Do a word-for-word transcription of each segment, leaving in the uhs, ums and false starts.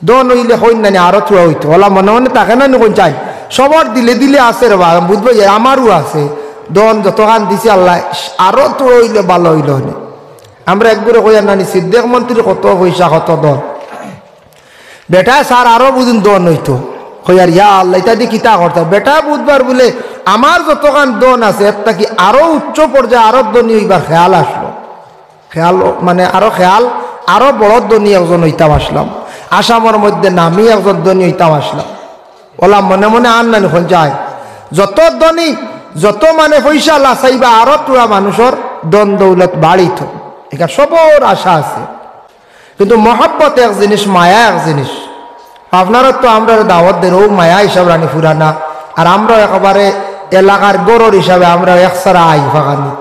ধন অইলে কইন না নি আরো থুড়া অইতো, অলা মনে মনে থাকে না নি কইন চাই। সবর দিলে দিলে আছে রে বা, বুঝবো যে আমারও আছে। ধন যতখান দিছে আল্লায়, আরো থুড়া অইলে ভালা অইলো নে। আমরা একগুরে কইয়ার না নি, সিদ্দিক মন্ত্রীর কত পয়সা, কত ধন। বেটায় চার আরো বুঝুন ধন অইতো। কইয়ার, ইয়া আল্লাহ, ইতা দি কিতা করতা? বেটায় বুঝবার বুলে, আমার যতখান ধন আছে, এর থাকি আরো উচ্চ পর্যায়ে আরো ধনী অইবার খেয়াল আসলো। খেয়াল মানে আরো খেয়াল, আরো বড় ধনী একজন অইতাম আসলাম। আসামর মধ্যে নামি একজন ধনী অইতাম আসলাম। অলা মনে মনে আর না নি কইন চাই। যত ধনী, যত মানে পয়সা লাচাইবা, আরো থুড়া মানুষর ধন দৌলত বাড়িত। ইখান সবর আশা আছে। কিন্তু মহব্বত এক জিনিস, মায়া এক জিনিস। আপনারা তো আমরারে দাওয়াত দেইন, অউ মায়া হিসাব রানি ফুরানা। আর আমরা একেবারে এলাকার গরর হিসাবে আমরা এক সারা আই বাগানিত।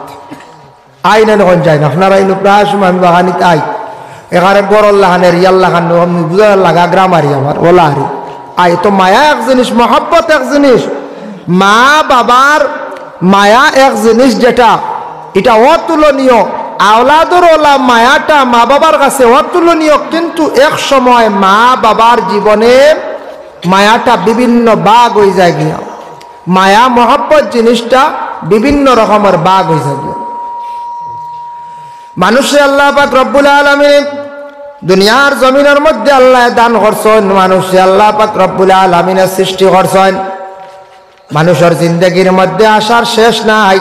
আই না নি কইন চাই না, আপনারা ইনো প্রায় সময় আমি বাগানিত আই। এখানে গরর লাখান, এরিয়ার লাখান, বুঝা লাগা গ্রামারি আমার, অলা আরি। আই তো মায়া এক জিনিস, মহব্বত এক জিনিস। মা বাবার মায়া এক জিনিস যেটা, ইটা অতুলনীয়। আওলাদর অলা মায়াটা মা বাবার কাছে অতুলনীয়, কিন্তু এক সময় মা বাবার জীবনে মায়াটা বিভিন্ন ভাগ অই যায় গিয়া। মায়া মহব্বত জিনিসটা বিভিন্ন রকমর ভাগ অই যায় গিয়া। মানুষরে আল্লাহ পাক রব্বুল আলামিন দুনিয়ার জমিনর মধ্যে আল্লায় দান করছইন, মানুষরে আল্লাহ পাক রব্বুল আলামিনে সৃষ্টি করছইন। মানুষর জিন্দেগির মধ্যে আশার শেষ নাই।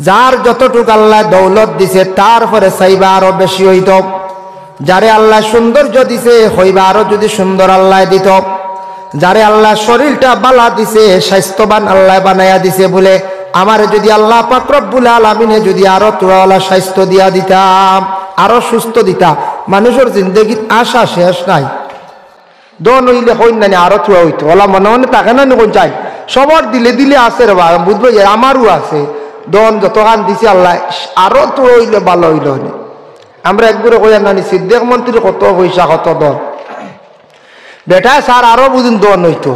যার যতটুক আল্লায় দৌলত দিছে, তার পরে চাইবা আরো বেশি অইতো। যারে আল্লায় সৌন্দর্য দিছে, কইবা আরো যদি সুন্দর আল্লায় দিতো। যারে আল্লায় শরীরটা বালা দিছে, স্বাস্থ্যবান আল্লায় বানাইয়া দিছে বুলে, আমারে যদি আল্লাহ পাক রব্বুল আলামিনে যদি আরো থুড়া অলা স্বাস্থ্য দিয়া দিতা, আরো সুস্থ দিতা, মানুষর জিন্দেগিত আশা শেষ নাই। ধন অইলে কইন না নি আরো থুড়া অইতো, অলা মনে মনে থাকে না নি কইন চাই। সবর দিলে দিলে আছে রে বা, বুঝবো যে আমারও আছে। ধন যতখান দিছে আল্লায়, আরো থুড়া অইলে ভালা অইলো নে। আমরা একগুরে কইয়ার না নি, সিদ্দিক মন্ত্রীর কত পয়সা, কত ধন। বেটায় চার আরো বুঝুন ধন অইতো।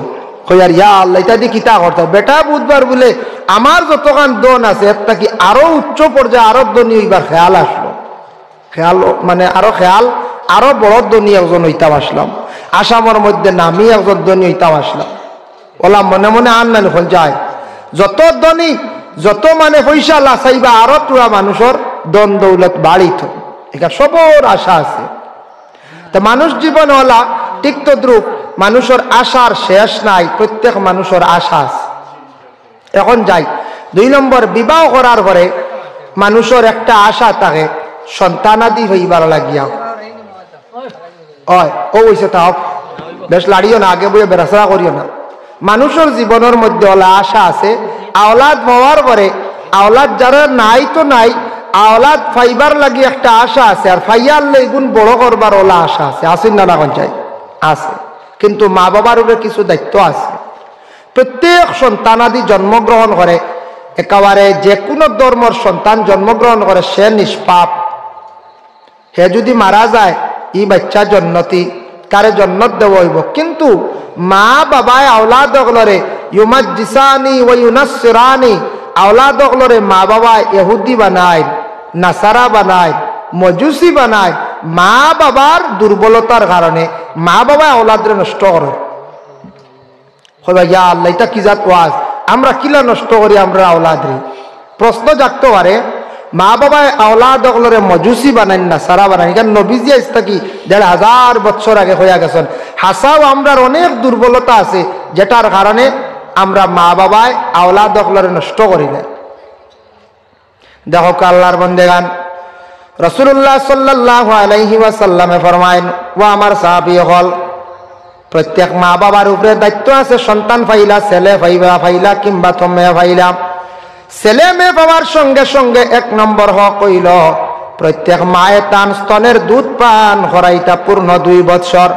কইয়ার, ইয়া আল্লাহ, ইতা দি কিতা করতা? বেটায় বুঝবার বুলে, আমার যতখান ধন আছে, এর থাকি আরো উচ্চ পর্যায়ে আরো ধনী অইবার খেয়াল আসলো। খেয়াল মানে আরো খেয়াল, আরো বড় ধনী একজন অইতাম আসলাম। আসামর মধ্যে নামি একজন ধনী অইতাম আসলাম। অলা মনে মনে আর না নি কইন চাই। যত ধনী, যত মানে পয়সা লাচাইবা, আরো থুড়া মানুষর ধন দৌলত বাড়িত। ইখান সবর আশা আছে। তো মানুষ জীবন অলা ঠিক তদ্রূপ, মানুষর আশার শেষ নাই, প্রত্যেক মানুষর আশা আছে। এখন যাই, দুই নম্বর, বিবাহ করার পরে মানুষর একটা আশা থাকে সন্তানাদি অইবার লাগিয়া। অয়, অউ অইছে তাও। বেশ লাড়িও না, আগে বইয়া বেড়াছাড়া করিও না। মানুষর জীবনর মধ্যে অলা আশা আছে, আওলাদ পাওয়ার পরে, আওলাদ যারার নাই তো নাই, আওলাদ পাইবার লাগি একটা আশা আছে, আর পাইয়ার লাগি ইগুন বড় করবার অলা আশা আছে, আছে না, না কইন চাই? আছে। কিন্তু মা বাবার উপরে কিছু দায়িত্ব আছে। প্রত্যেক সন্তানাদি জন্মগ্রহণ করে, একেবারে যে কোনো ধর্মর সন্তান জন্মগ্রহণ করে, সে নিষ্পাপ। হে যদি মারা যায়, ই বাচ্চা জন্নতি, তারে জন্নত দেওয়া অইবো। কিন্তু মা বাবায় আওলাদ অকলরে ইউমাজ্জিসানি ওয়া ইউনাসসিরানি, আওলাদ অকলরে মা বাবায় ইহুদি বানাইন, নাসারা বানাইন, মজুসি বানাইন। মা বাবার দুর্বলতার কারণে মা বাবায় আওলাদরে নষ্ট করে। কইবা, ইয়া আল্লাহ, ইটা কি জাত ওয়াজ? আমরা কিলা নষ্ট করি আমরার আওলাদরে? প্রশ্ন জাগতো পারে, মা বাবায় আওলাদ অকলরে মজুসি বানাইন, নাসারা বানাইন। ইখান নবীজিয়ে আইজ থাকি দেড় হাজার বৎসর আগে কইয়া গেছইন। হাছাউ আমরার অনেক দুর্বলতা আছে, যেটার কারণে আমরা মা বাবায় আওলাদ অকলরে নষ্ট করি না। দেখউক্কা আল্লাহর বন্দেগান, রাসূলুল্লাহ সাল্লাল্লাহু আলাইহি ওয়াসাল্লামে ফরমাইন, ও আমার সাহাবী অকল, প্রত্যেক মা বাবার উপরে দায়িত্ব আছে, সন্তান পাইলা, ছেলে পাইবা, পাইলা কিংবা তো মেয়ে পাইলা। ছেলে মেয়ে পাওয়ার সঙ্গে সঙ্গে এক নম্বর হক অইলো, প্রত্যেক মায়ে তান স্তনের দুধ পান করাইতা পূর্ণ দুই বৎসর।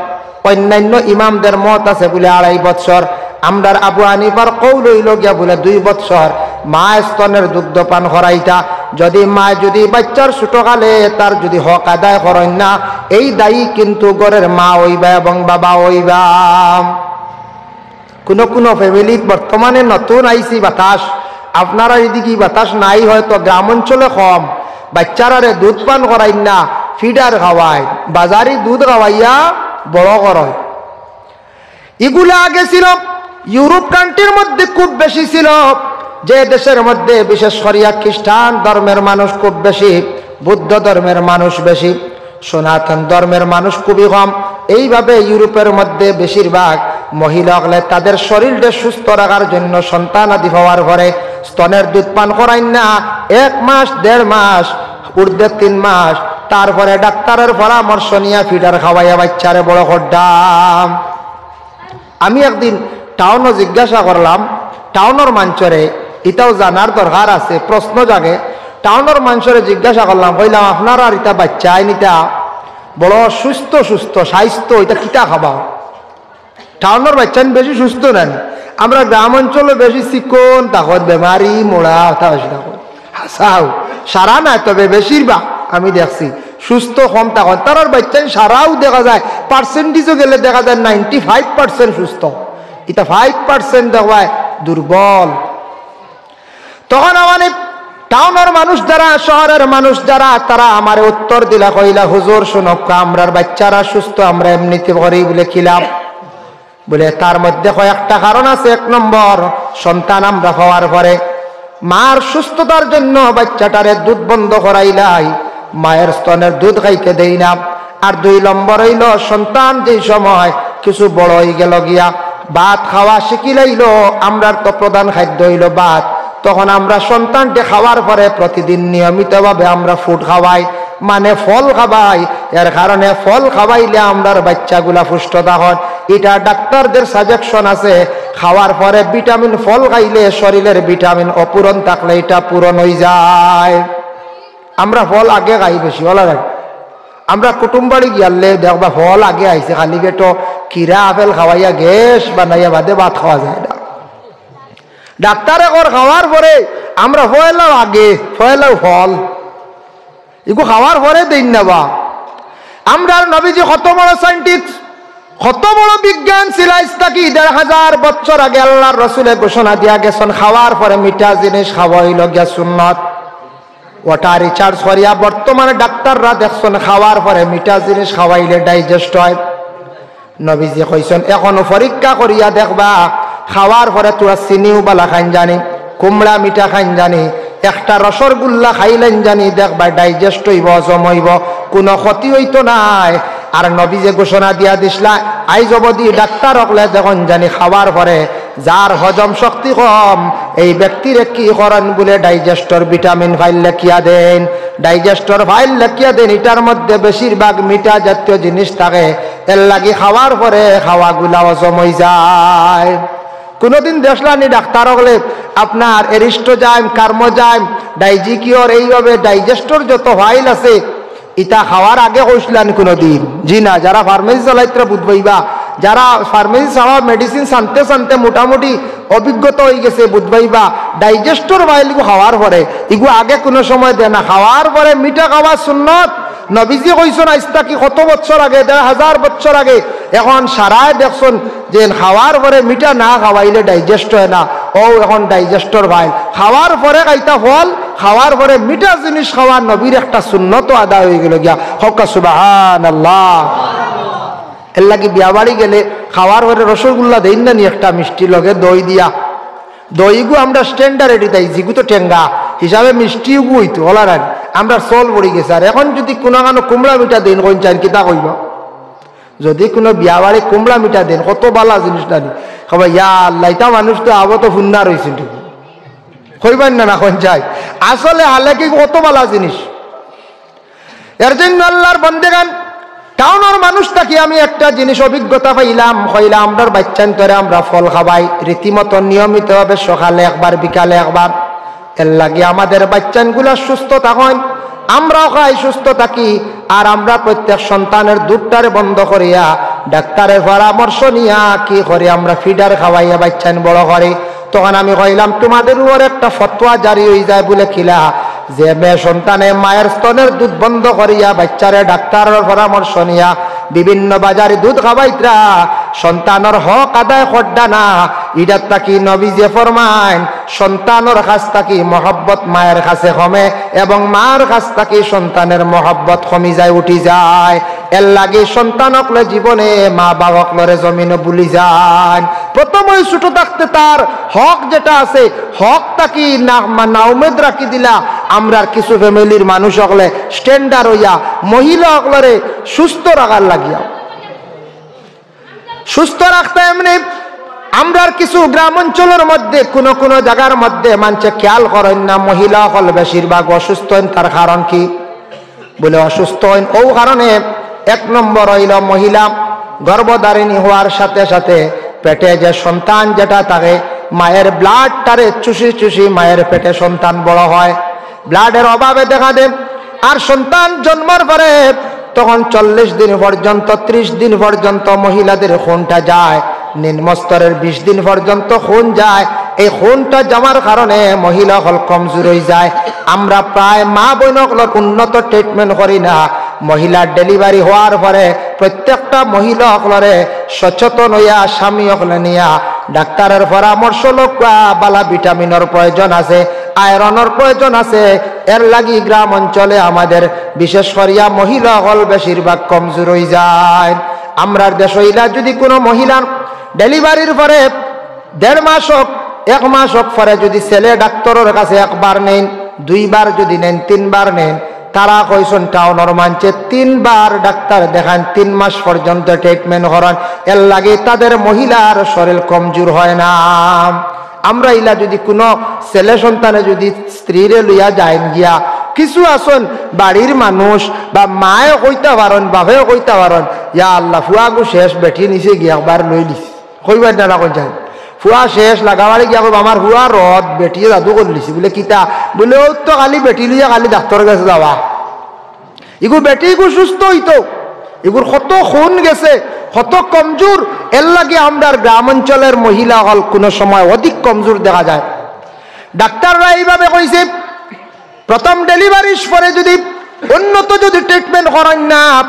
অন্যান্য ইমামদের মত আছে বুলে আড়াই বৎসর, আমরার আবু হানিফার কৌল অইলো গিয়া বুলে দুই বৎসর মায় স্তনের দুগ্ধ পান করাইতা। যদি মায় যদি বাচ্চার ছোটকালে তার যদি হক আদায় করইন না, এই দায়ী কিন্তু ঘরের মা অইবা এবং বাবা অইবা। কুনু কুনু ফ্যামিলিত বর্তমানে নতুন আইছে ই বাতাস, আপনারার ইদিকে ই বাতাস নাই হয়তো, গ্রাম অঞ্চলে কম, বাচ্চারারে দুধ পান করাইন না, ফিডার খাওয়াইন, বাজারি দুধ খাওয়াইয়া বড় করইন। ইগুলা আগে ছিল ইউরোপ কান্ট্রির মধ্যে খুব বেশি ছিল, যে দেশের মধ্যে বিশেষ করিয়া খ্রিস্টান ধর্মের মানুষ খুব বেশি, বুদ্ধ ধর্মের মানুষ বেশি, সনাতন ধর্মের মানুষ খুবই কম। এইভাবে ইউরোপের মধ্যে বেশিরভাগ মহিলা অকলে তাদের শরীরকে সুস্থ রাখার জন্য সন্তান আদি পাওয়ার পরে স্তনের দুধ পান করাইন না, এক মাস, দেড় মাস, ঊর্ধ্বে তিন মাস, তারপরে ডাক্তারের পরামর্শ নিয়া ফিডার খাওয়াইয়া বাচ্চারে বড় করতাম। আমি একদিন টাউনো জিজ্ঞাসা করলাম, টাউনর মানষরে, ইতাও জানার দরকার আছে, প্রশ্ন জাগে, টাউনর মানষরে জিজ্ঞাসা করলাম, কইলাম, "আপনারার ইতা বাচ্চাইন ইতা বড় সুস্থ সুস্থ, স্বাস্থ্য, ইতা কিতা খাবাও?" টাউনর বাচ্চাইন বেশি সুস্থ নানি? আমরা গ্রাম অঞ্চলো বেশি চিকন থাকইন, বেমারি, মোড়া, অতা বেশি থাকইন। হাছাউ, সারা নায়, তবে বেশিরভাগ আমি দেখছি সুস্থ কম থাকইন। তারার বাচ্চাইন সারাউ দেখা যায়, পার্সেন্টেজও গেলে দেখা যায় নাইনটি ফাইভ পার্সেন্ট সুস্থ, ইতা ফাইভ পার্সেন্ট দেখবায় দুর্বল। তখন আমারে টাউনর মানুষ যারা, শহরের মানুষ যারা, তারা আমারে উত্তর দিলা, কইলা, "হুজুর, শুনউক্কা, আমরার বাচ্চারা সুস্থ, আমরা এমনিতে করি বলে খিলাফ।" বলে, "তার মধ্যে কয়েকটা কারণ আছে। এক নম্বর, সন্তান আমরা পাওয়ার পরে মার সুস্থতার জন্য বাচ্চাটারে দুধ বন্ধ করাইলাই, মায়ের স্তনের দুধ খাইতে দেই না। আর দুই নম্বর অইলো, সন্তান যেই সময় কিছু বড় অইগেলো গিয়া, ভাত খাওয়া শিখিলাইলো, আমরার তো প্রধান খাদ্য অইলো ভাত, তখন আমরা সন্তানটা খাওয়ার পরে প্রতিদিন নিয়মিতভাবে আমরা ফুড খাওয়াই, মানে ফল খাওয়াই। এর কারণে ফল খাওয়াইলে আমরার বাচ্চাগুলা পুষ্ট থাকইন।" ইটা ডাক্তারদের সাজেশন আছে, খাওয়ার পরে ভিটামিন, ফল খাইলে শরীরের ভিটামিন অপূরণ থাকলে ইটা পূরণ অইযায়। আমরা ফল আগে খাই বেশি, অলা খাই। আমরা কুটুম বাড়ি গিয়ালে দেখবা ফল আগে আইছে, খালি পেটো কিরা আপেল খাওয়াইয়া গ্যাস বানাইয়া বাদে ভাত খাওয়া যায় না। ডাক্তারে কর খাওয়ার পরে আমরা পয়লাউ আগে, পয়লাউ ফল। ইগু খাওয়ার পরে দেইন না বা। আমরার নবীজি কত বড় সায়েন্টিস্ট, কত বড় বিজ্ঞান ছিল। আইজ থাকি দেড় হাজার বছর আগে আল্লাহর রসুলে ঘোষণা দিয়া গেছইন, খাওয়ার পরে মিঠা জিনিস খাওয়া অইলো গিয়া সুন্নত। ওটা রিসার্চ করিয়া বর্তমানে ডাক্তাররা দেখছইন, খাওয়ার পরে মিঠা জিনিস খাওয়াইলে ডাইজেস্ট হয়। নবীজি কইছইন, "এখনো পরীক্ষা করিয়া দেখবা, খাওয়ার পরে তোরা চিনিও বালা খাইন জানি, কুমড়া মিঠা খাইন জানি, একটা রসগোল্লা খাইলেন জানি, দেখবা ডাইজেস্ট অইবো, হজম অইবো, কুনু ক্ষতি অইতো নায়।" আর নবীজি ঘোষণা দিয়া দিছলা, আইজ অবধি ডাক্তার অকলে দেখইন জানি খাওয়ার পরে যার হজম শক্তি কম, এই ব্যক্তিরে কি করইন বুলে ডাইজেস্টর ভিটামিন ফাইল লেখিয়া দেইন, ডাইজেস্টর ফাইল লেখিয়া দেইন, ইটার মধ্যে বেশিরভাগ মিঠা জাতীয় জিনিস থাকে, এর লাগি খাওয়ার পরে খাওয়াগুলা হজম অইযায়। কুনুদিন দেখছলানি ডাক্তার অকলে আপনার এরিস্টোজাইম, কার্মোজাইম, ডাইজিকিওর এইভাবে ডাইজেস্টর যত ফাইল আছে, ইতা খাওয়ার আগে কইছলানি কুনুদিন? জি না। যারা ফার্মেসি চালাইতরা বুঝবাইবা, যারা ফার্মেসি চালাও, মেডিসিন ছানতে ছানতে মোটামুটি অভিজ্ঞতা অইগেছে, বুঝবাইবা, ডাইজেস্টর ফাইল ইগু খাওয়ার পরে, ইগু আগে কুনু সময় দেয় না। খাওয়ার পরে মিঠা খাওয়া সুন্নত। নবীজি কইছইন আইজ থাকি কত বছর আগে, দেড় হাজার বছর আগে। এখন সারায় দেখছইন যে খাওয়ার পরে মিঠা না খাওয়াইলে ডাইজেস্ট হয় না। অউ এখন ডাইজেস্টর ফাইল। খাওয়ার পরে খাইতা ফল, খাওয়ার পরে মিঠা জিনিস খাওয়া নবীর একটা সুন্নত আদায় অইগেলো গিয়া। কউক্কা সুবহানাল্লাহ। এর লাগি বিয়া বাড়ি গেলে খাওয়ার পরে রসগোল্লা দেইন না নি, একটা মিষ্টি লগে দই দিয়া। দইগু আমরা স্ট্যান্ডার্ড এটি তাই, যেগু তো টেঙ্গা হিসাবে মিষ্টিগু অইতো, অলা নানি? আমরা চল পড়ি গেছে। আর এখন যুদি কুনুখানো কুমড়া মিঠা দেইন, কইন চাইন কিতা কইবা? যুদি কুনু বিয়া বাড়ি কুমড়া মিঠা দেইন, কত বালা জিনিস নানি? কইবা, "ইয়া আল্লাহ, ইতা মানুষ তো আবো তো ফুন্না রইছে।" কইবা না, না কইন চাই? আসলে হালাকি কত বালা জিনিস। এর জন্য আল্লাহর বন্দেগান, টাউনর মানুষ থাকি আমি একটা জিনিস অভিজ্ঞতা পাইলাম, কইলা আমরার বাচ্চাইন্তরে আমরা ফল খাওয়াই, রীতিমতো নিয়মিতভাবে সকালে একবার, বিকালে একবার। এর লাগি আমাদের বাচ্চাইনগুলা সুস্থ থাকইন, আমরাও খাই সুস্থ থাকি। আর আমরা প্রত্যেক সন্তানের দুধটারে বন্ধ করিয়া ডাক্তারের পরামর্শ নিয়া কি করি, আমরা ফিডার খাওয়াইয়া বাচ্চাইন বড় করি। তখন আমি কইলাম, "তোমাদের উপর একটা ফতোয়া জারি অইযায় বুলে কিলা, যে মেয়ে সন্তানে মায়ের স্তনের দুধ বন্ধ করিয়া বাচ্চারে ডাক্তারর পরামর্শ নিয়া বিভিন্ন বাজারি দুধ খাওয়াইতরা, সন্তানর হক আদায় কররা না।" ইটার থাকি নবীজিয়ে ফরমাইন, সন্তানর কাছ থাকি মহব্বত মায়ের কাছে কমে এবং মার কাছ থাকি সন্তানের মহব্বত কমি যায়, উঠি যায়। এর লাগি সন্তান অকলে জীবনে মা বাপ অকলরে জমিনো ভুলি যাইন। প্রথমে ছোট থাকতে তার হক যেটা আছে, হক থাকি না, মা-, নাউমেদ রাখি দিলা। আমরার কিছু ফ্যামিলির মানুষ অকলে স্ট্যান্ডার্ড অইয়া মহিলা অকলরে সুস্থ রাখার লাগিয়া, সুস্থ রাখতে এমনি আমরার কিছু গ্রাম অঞ্চলর মধ্যে, কোনো কোনো জাগার মধ্যে মানষে খেয়াল করইন না, মহিলা অকল বেশিরভাগ অসুস্থ অইন। তার কারণ কি? বুলে অসুস্থ অইন অউ কারণে, এক নম্বর অইলো মহিলা গর্ভধারিণী হওয়ার সাথে সাথে পেটে যে সন্তান যেটা থাকে, মায়ের ব্লাডটারে চুষি চুষি মায়ের পেটে সন্তান বড় হয়, ব্লাডের অভাবে দেখা দেয়। আর সন্তান জন্মর পরে তখন চল্লিশ দিন পর্যন্ত, ত্রিশ দিন পর্যন্ত মহিলাদের খুনটা যায়, নিম্ন স্তরের বিশ দিন পর্যন্ত খুন যায়। এই খুনটা যাওয়ার কারণে মহিলা অকল কমজোর অই যায়। আমরা প্রায় মা বইন অকলর উন্নত ট্রিটমেন্ট করি না। মহিলার ডেলিভারি হওয়ার পরে প্রত্যেকটা মহিলা অকলরে সচেতন অইয়া স্বামী অকলে নিয়া ডাক্তারের পরামর্শ লউক্কা। বালা ভিটামিনর প্রয়োজন আছে, আয়রনর প্রয়োজন আছে। এর লাগি গ্রাম অঞ্চলে আমাদের বিশেষ করিয়া মহিলা অকল বেশিরভাগ কমজোর অই যায়। আমরার দেশো ইলা যদি কোনো মহিলার ডেলিভারির পরে দেড় মাস হোক, এক মাস হোক পরে যদি ছেলে ডাক্তারর কাছে একবার নেইন, দুইবার যদি নেইন, তিনবার নেইন, তারা কইছইন টাউনর মানষে তিনবার ডাক্তার দেখাইন, তিন মাস পর্যন্ত ট্রিটমেন্ট করাইন, এর লাগি তাদের মহিলার শরীর কমজোর হয় না। আমরা ইলা যদি কোনো ছেলে সন্তানে যদি স্ত্রীরে লইয়া যাইন গিয়া, কিছু আছইন বাড়ির মানুষ বা মায়ে কইতা পারইন, বাপেও কইতা পারইন, "ইয়া আল্লাহ, ফুয়াগু শেষ, বেটি নিছে গিয়া একবার লই লিছি।" কইবার না, না কইন যায়। ফুয়া শেষ, লাগাবাড়ি গিয়া কইবা, "আমার ফুয়া রদ, বেটিয়ে জাদু করিলিছে।" বুলে, "কিতা?" বুলে, "অউ তো খালি বেটি লইয়া খালি ডাক্তারর গেছে যাওয়া।" ইগু বেটি ইগু সুস্থ অইতো, ইগুর কত খুন গেছে, কত কমজোর। এর লাগি আমরার গ্রাম অঞ্চলের মহিলা অকল কোনো সময় অধিক কমজোর দেখা যায়। ডাক্তাররা এইভাবে কইছে, প্রথম ডেলিভারির পরে যদি উন্নত যদি ট্রিটমেন্ট করাইন না,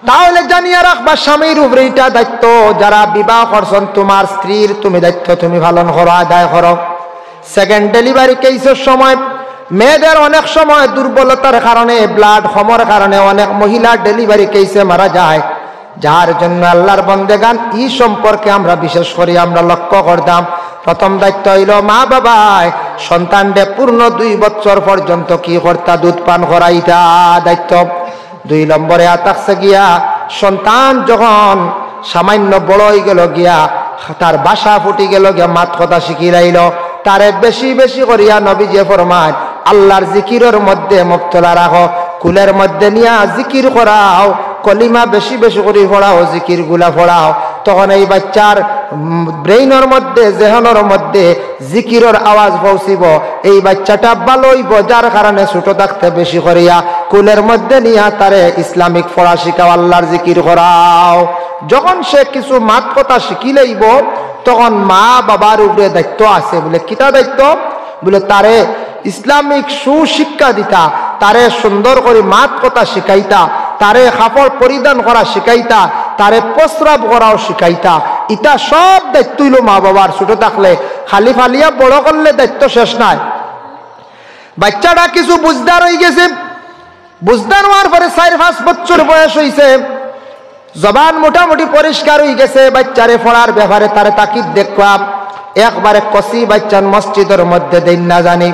তাহলে জানিয়া রাখবা, স্বামীর উপরে ইটা দায়িত্ব। যারা বিবাহ করছইন, তোমার স্ত্রীর তুমি দায়িত্ব তুমি পালন করো, আদায় করো। সেকেন্ড ডেলিভারি কেসের সময় মেয়েদের অনেক সময় দুর্বলতার কারণে, ব্লাড কমর কারণে অনেক মহিলা ডেলিভারি কেসে মারা যায়, যার জন্য আল্লাহর বন্দেগান ই সম্পর্কে আমরা বিশেষ করি আমরা লক্ষ্য করতাম। প্রথম দায়িত্ব অইলো মা বাবায় সন্তানরে পূর্ণ দুই বছর পর্যন্ত কি করতা, দুধ পান করাইতা, দায়িত্ব। দুই নম্বরে আতাকছে গিয়া, সন্তান যখন সামান্য বড় অই গেল গিয়া, তার ভাষা ফুটি গেল গিয়া, মাত কথা শিখিলাইল, তারে বেশি বেশি করিয়া নবীজি ফরমাইন, আল্লাহর জিকিরর মধ্যে মুবতলা রাখো, কুলের মধ্যে নিয়া জিকির করাও, কলিমা বেশি বেশি করি পড়াও, জিকিরগুলা পড়াও। তখন এই বাচ্চার, উম, ব্রেইনর মধ্যে, জেহনর মধ্যে জিকিরর আওয়াজ পৌঁছিব, এই বাচ্চাটা ভালো অইব, যার কারণে ছোট থাকতে বেশি করিয়া কুলের মধ্যে নিয়া তারে ইসলামিক পড়া শিখাও, আল্লাহর জিকির করাও। যখন সে কিছু মাত কথা শিখিলাইব, তখন মা বাবার উপরে দায়িত্ব আছে। বুলে, "কিতা দায়িত্ব?" বুলে, "তারে ইসলামিক সুশিক্ষা দিতা, তারে সুন্দর করি মাত কথা শিখাইতা, তারে কাপড় পরিধান করা শিখাইতা, তারে প্রস্রাব করাও শিখাইতা।" ইতা সব দায়িত্ব অইলো মা বাবার। ছোট থাকলে খালি ফালিয়া বড় করলে দায়িত্ব শেষ নাই। বাচ্চাটা কিছু বুঝদার অই গেছে, বুঝদার অওয়ার পরে চাইর পাঁচ বছর বয়স অইছে, জবান মোটামুটি পরিষ্কার অই গেছে, বাচ্চারে পড়ার ব্যাপারে তারে তাকিদ দেখবা। একবারে কচি বাচ্চান মসজিদর মধ্যে দেইন না জানি।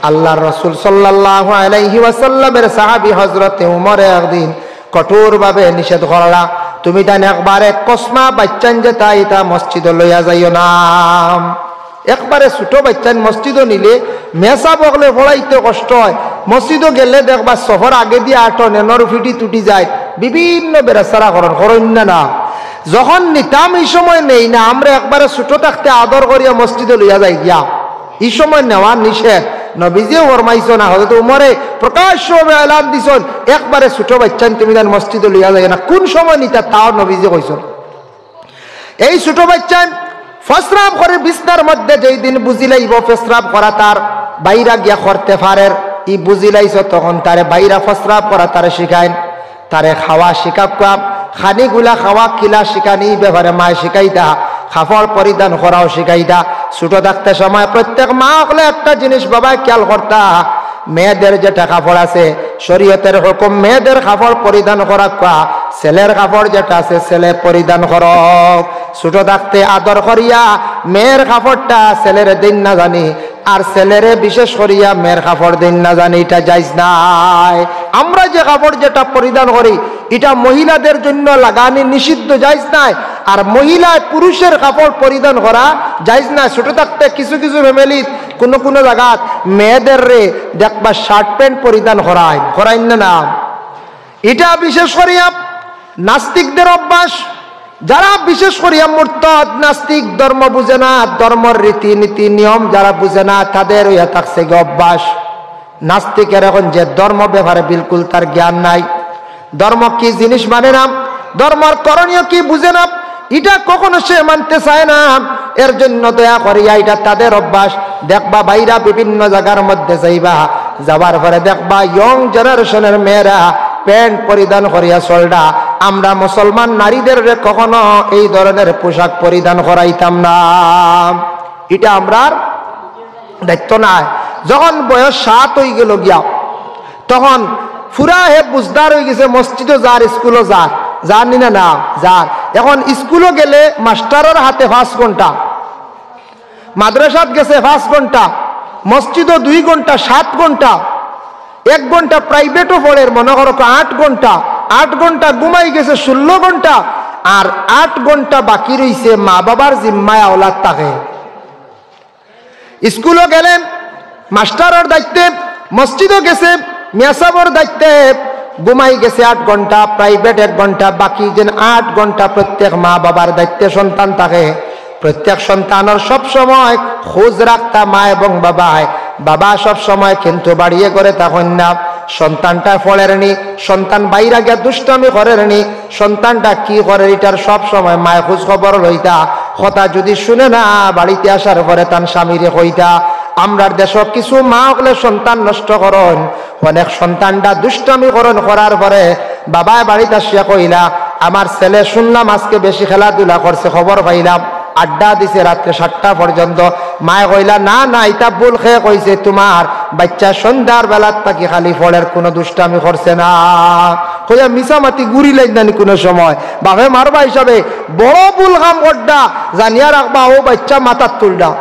আল্লাহর রাসূল সাল্লাল্লাহু আলাইহি ওয়াসাল্লামের সাহাবী হযরতে উমরে একদিন কঠোরভাবে নিষেধ করলা, "তুমি তাইন একবারে কসমা বাচ্চান যেতা, ইতা মসজিদো লইয়া যাইও না।" একবারে ছোট বাচ্চান মসজিদো নিলে মেসাব অকলে পড়াইতে কষ্ট অয়। মসজিদো গেলে দেখবা সফর আগেদি আটন, এনর ফিটি তুটি যায়, বিভিন্ন বেড়াছাড়া করইন, করইন না না? যখন নিতাম ই সময় নেই না, আমরা একবারে ছোট থাকতে আদর করিয়া মসজিদো লইয়া যাই গিয়া। ই সময় নেওয়া নিষেধ। নবীজিয়ে ফরমাইছইন না, হযরত উমরে প্রকাশ্যভাবে এলান দিছইন, "একবারে ছোট বাচ্চান তুমি তাইন মসজিদো লইয়া যাইও না।" কোন সময় নিতা তাও নবীজিয়ে কইছইন। এই ছোট বাচ্চায় প্রস্রাব করে বিছনার মধ্যে, যেই দিন বুঝিলাইব প্রস্রাব করা তার বাইরা গিয়া করতে পারের, ই বুঝিলাইছ, তখন তারে বাইরা প্রস্রাব করা তারে শিখাইন, তারে খাওয়া শিখাউক্কা, খানিগুলা খাওয়া কিলা শিখানি, ই ব্যাপারে মায় শিখাইতা, কাপড় পরিধান করাও শিখাইতা। ছোট থাকতে সময় প্রত্যেক মা অকলে একটা জিনিস বাবায় খেয়াল করতা, মেয়েদের যেটা কাপড় আছে, শরীয়তের হুকুম মেয়েদের কাপড় পরিধান করাউক্কা, ছেলের কাপড় যেটা আছে ছেলে পরিধান করউক। ছোট থাকতে আদর করিয়া মেয়ের কাপড়টা ছেলেরে দেইন না জানি, আর ছেলেরে বিশেষ করিয়া মেয়ের কাপড় দেইন না জানি, ইটা জায়েজ নাই। আমরা যে কাপড় যেটা পরিধান করি, ইটা মহিলাদের জন্য লাগানি নিষিদ্ধ, জায়েজ নাই। আর মহিলায় পুরুষের কাপড় পরিধান করা জায়েজ নাই। ছোট থাকতে কিছু কিছু ফ্যামিলিত কুনু কুনু জাগাত মেয়েদেররে দেখবা শার্ট প্যান্ট পরিধান করাইন, করাইন না, না? ইটা বিশেষ করিয়া নাস্তিকদের অভ্যাস। যারা বিশেষ করিয়া মুরতাদ, নাস্তিক, ধর্ম বুঝে না, ধর্মর রীতিনীতি নিয়ম যারা বুঝে না, তাদের অইয়া থাকছে গি অভ্যাস। নাস্তিকের এখন যে ধর্ম ব্যাপারে বিলকুল তার জ্ঞান নাই, ধর্ম কি জিনিস মানে না, ধর্মর করণীয় কি বুঝে না, ইটা কখনো সে মানতে চায় না। এর জন্য দয়া করিয়া ইটা তাদের অভ্যাস। দেখবা বাইরা বিভিন্ন জাগার মধ্যে যাইবা, যাওয়ার পরে দেখবা ইয়ং জেনারেশনের মেয়েরা প্যান্ট পরিধান করিয়া চলরা। আমরা মুসলমান নারীদেররে কখনো এই ধরনের পোশাক পরিধান করাইতাম না, ইটা আমরার দায়িত্ব নায়। যখন বয়স সাত অইগেলো গিয়া, তখন পুরা হে বুঝদার অইগেছে, মসজিদও যার, স্কুলও যার, যার নি না, না যার। এখন স্কুলও গেলে মাস্টারর হাতে পাঁচ ঘন্টা, মাদ্রাসাত গেছে পাঁচ ঘন্টা, মসজিদও দুই ঘন্টা, সাত ঘন্টা, এক ঘন্টা প্রাইভেটও পড়ের, মনে করো আট ঘন্টা, আট ঘন্টা ঘুমাই গেছে ষোলো ঘন্টা, আর আট ঘন্টা বাকি রইছে মা বাবার জিম্মায় আওলাদ থাকে। স্কুলও গেলেন মাস্টারর দায়িত্বে, মসজিদও গেছে মিয়াসাবর দায়িত্বে, ঘুমাই গেছে আট ঘন্টা, প্রাইভেট এক ঘন্টা, বাকি যেন আট ঘন্টা প্রত্যেক মা বাবার দায়িত্বে সন্তান থাকে। প্রত্যেক সন্তানর সব সময় খোঁজ রাখতা মা এবং বাবায়। বাবা সব সময় কিন্তু বাড়িয়ে করে তখন না, সন্তানটা পড়ের নি, সন্তান বাইরা গিয়া দুষ্টামি করের নি, সন্তানটা কি করের, ইটার সব সময় মায় খোঁজ খবর লইতা। কথা যদি শুনে না, বাড়িতে আসার পরে তান স্বামীরে কইতা। আমরার দেশো কিছু মা অকলে সন্তান নষ্ট করইন, অনেক সন্তানটা দুষ্টামি করইন, করার পরে বাবায় বাড়িত আসিয়া কইলা, "আমার ছেলে শুনলাম আজকে বেশি খেলাধুলা করছে, খবর পাইলাম, আড্ডা দিছে রাত্রে সাতটা পর্যন্ত।" মায় কইলা, "না, না, ইটা ভুল, কে কইছে তুমার বাইচ্চা সন্ধ্যার বেলার থাকি খালি পড়ের, কুনু দুষ্টামি করছে না।" কইয়া মিছা মাতি ঘুরি লাইন নানি কুনু সময়। বাপে মারবা হিসাবে বড় ভুল কাম কররা, জানিয়া রাখবা অউ বাইচ্চা মাথাত তুলরা।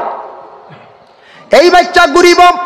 এই বাইচ্চা ঘুরিবো,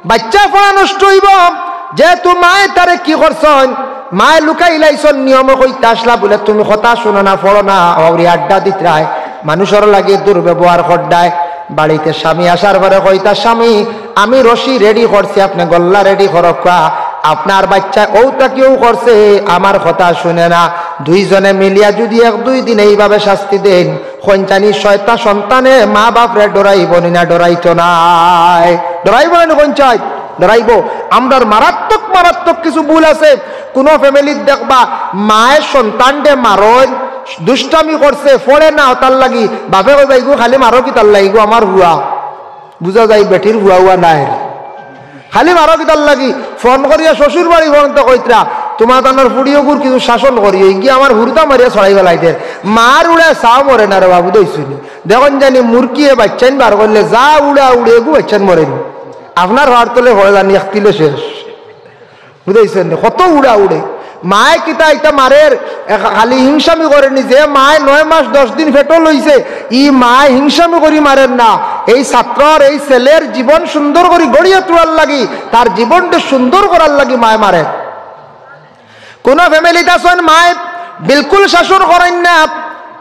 বাইচ্চা পড়া নষ্ট অইবো। যেহেতু মায়ে তারে কি করছইন, মায়ে লুকাই লাইছইন, নিয়মে কইতা আসলা বুলে, "তুমি কথা শুনো না, পড়ো না, অউরি আড্ডা দিতরায়, মানুষর লাগি দুর্ব্যবহার কররায়।" বাড়িতে স্বামী আসার পরে কইতা, "স্বামী, আমি রশি রেডি করছি, আপনে গল্লা রেডি করউক্কা, আপনার বাইচ্চায় অউ থাকি অউ করছে, আমার কথা শুনে না।" দুইজনে মিলিয়া যুদি এক দুই দিন এইভাবে শাস্তি দেইন, কইনচানি শয়তান সন্তানে মা বাপরে ডরাইবো নি না, ডরাইতো নায়? ডরাইবো না নি কইনচাই? ডরাইবো। আমরার মারাত্মক, মারাত্মক কিছু ভুল আছে। কুনু ফ্যামিলিত দেখবা, মায়ে সন্তানরে মারইন, দুষ্টামি করছে, পড়ে না, অতার লাগি বাপে কইবা, "ইগু খালি মারো কিতার লাগি, ইগু আমার ফুয়া।" বুঝা যায় বেটির ফুয়া উয়া নায়। খালি মারো কিতার লাগি? ফোন করিয়া শ্বশুর বাড়ি পর্যন্ত কইতরা, "তুমার তানোর ফুড়ি অগুর কিছু শাসন করিও, ইগিয়ে আমার হুরুতা মারিয়া ছড়াই ফালাইদের।" মার উড়ায় ছাও মরে না রে বাবু, দইছুনি। দেখইন জানি মুরকিয়ে বাইচ্চাইন বার করলে যা উড়া উড়ে, এগু বাইচ্চাইন মরে নি। আপনার ঘর তলে পড়ে জানি এক তিলে শেষ। বুঝাইছইন নি? কত উড়া উড়ে। মায়ে কিতা ইতা মারের, এ, খালি হিংসামি করে নি। যে মায়ে নয় মাস দশ দিন পেটো লইছে, ই মায়ে হিংসামি করি মারের না। এই ছাত্রর, এই ছেলের জীবন সুন্দর করি গড়িয়া তোলার লাগি, তার জীবনটা সুন্দর করার লাগি মায়ে মারের। কুনু ফ্যামিলিত আছইন মায়ে বিলকুল শাসন করইন না,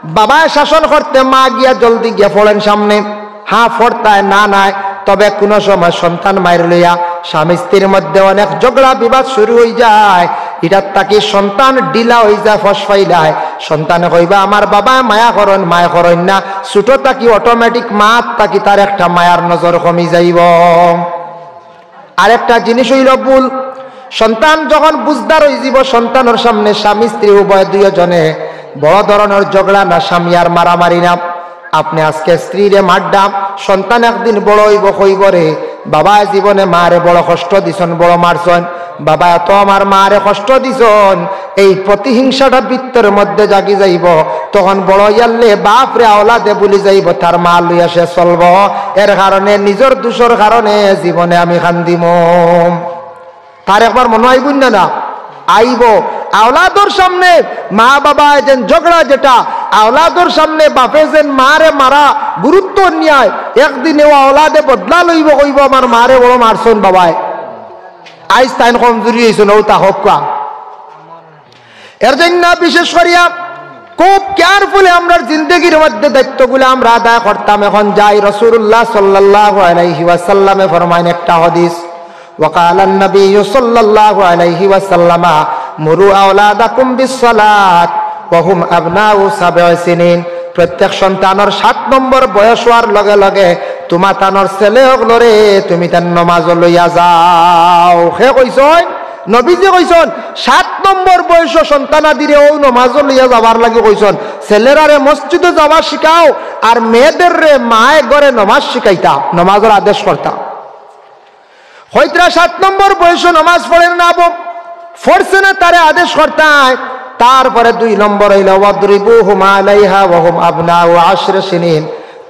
বাবায় শাসন করতে মা গিয়া জলদি গিয়া পড়েন সামনে। হ্যাঁ, পড়তায় না নায়, তবে কুনু সময় সন্তান মাইর লইয়া স্বামী স্ত্রীর মধ্যে অনেক ঝগড়া বিবাদ শুরু অইযায়। ইটার থাকি সন্তান ঢিলা অইযায়, ফস ফাইলায়। সন্তানে কইবা, "আমার বাবায় মায়া করইন, মায়া করইন না।" ছোট থাকি অটোমেটিক মাত থাকি তার একটা মায়ার নজর কমি যাইবো। আরেকটা জিনিস অইলো ভুল, সন্তান যখন বুঝদার অইযিবো, সন্তানর সামনে স্বামী স্ত্রী উভয় দুইজনে বড় ধরনর ঝগড়া না, স্বামী আর মারামারি না। আপনে আজকে স্ত্রীরে মাররা, সন্তান একদিন বড় অইবো, কইবো রে, "বাবায় জীবনে মারে বড় কষ্ট দিছইন, বড় মারছইন, বাবায় তো আমার মারে কষ্ট দিছইন।" এই প্রতিহিংসাটা ভিতরর মধ্যে জাগি যাইবো। তখন বড় অইয়ারলে বাপরে আওলাদে ভুলি যাইবো, তার মা লইয়া সে চলবো। এর কারণে, নিজর দুষর কারণে জীবনে আমি কান্দিমু। তার একবার মনো আইবো না? না আইবো। আওলাদর সামনে মা বাবায় যেন ঝগড়া যেটা, আওলাদর সামনে বাপে যেন মারে মারা গুরুত্ব নিয়ায়, একদিন ও আওলাদে বদলা লইবো, কইবো, "আমার মারে বড় মারছইন বাবায়।" আইজ তাইন কমজুরি অইছইন, অউ তা হউক্কা। এর জন্য বিশেষ করিয়া খুব carefully আমরার জিন্দেগির মধ্যে দায়িত্বগুলা আমরা আদায় করতাম। এখন যাই, রাসূলুল্লাহ সাল্লাল্লাহু আলাইহি ওয়াসাল্লামে ফরমাইন একটা হাদিস, وقال النبي صلى الله عليه وسلم مروا أولادكم بالصلاة وهم أبناء سبع سنين। প্রত্যেক সন্তানর সাত নম্বর বয়স অওয়ার লগে লগে তুমা তানর ছেলে অকলরে তুমি তান নমাজো লইয়া যাও। কে কইছইন? নবীজি কইছইন, সাত নম্বর বয়সো সন্তানাদিরে অউ নমাজো লইয়া যাবার লাগি কইছইন। ছেলেরারে মসজিদো যাওয়া শিখাও, আর মেয়েদেররে মায়ে ঘরে নমাজ শিখাইতা, নমাজর আদেশ করতা। কইতরা সাত নম্বর বয়সো নমাজ পড়ের না বো, পড়ছে না, তারে আদেশ করতায়। তারপরে দুই নম্বর অইলো, واضربوهم عليها وهم أبناء عشر سنين।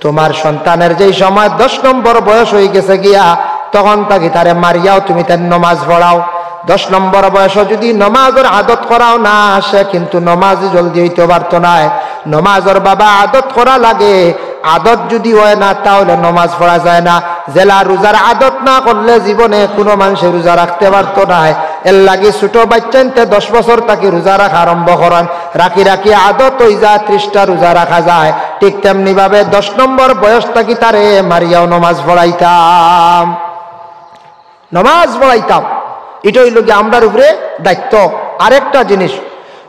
তুমার সন্তানের যেই সময় দশ নম্বর বয়স অইগেছে গিয়া, তখন থাকি তারে মারিয়াও তুমি তার নমাজ পড়াও। দশ নম্বর বয়সো যুদি নমাজর আদত করাও না, সে কিন্তু নমাজি জলদি অইতো পারতো নায়। নমাজর বাবা আদত করা লাগে, আদত যুদি অয় না, তাহলে নমাজ পড়া যায় না। যেলা রোজার আদত না করলে জীবনে কুনু মানষে রোজা রাখতে পারতো নায়। এর লাগি ছোট বাইচ্চাইন্তে দশ বছর থাকি রোজা রাখা আরম্ভ করইন, রাখি রাখি আদত অইযায়, ত্রিশটা রোজা রাখা যায়। ঠিক তেমনি ভাবে দশ নম্বর বয়স থাকি তারে মারিয়াও নমাজ পড়াইতাম, নমাজ পড়াইতাম। ইটা অইলো গিয়া আমরার উপরে দায়িত্ব। আরেকটা জিনিস,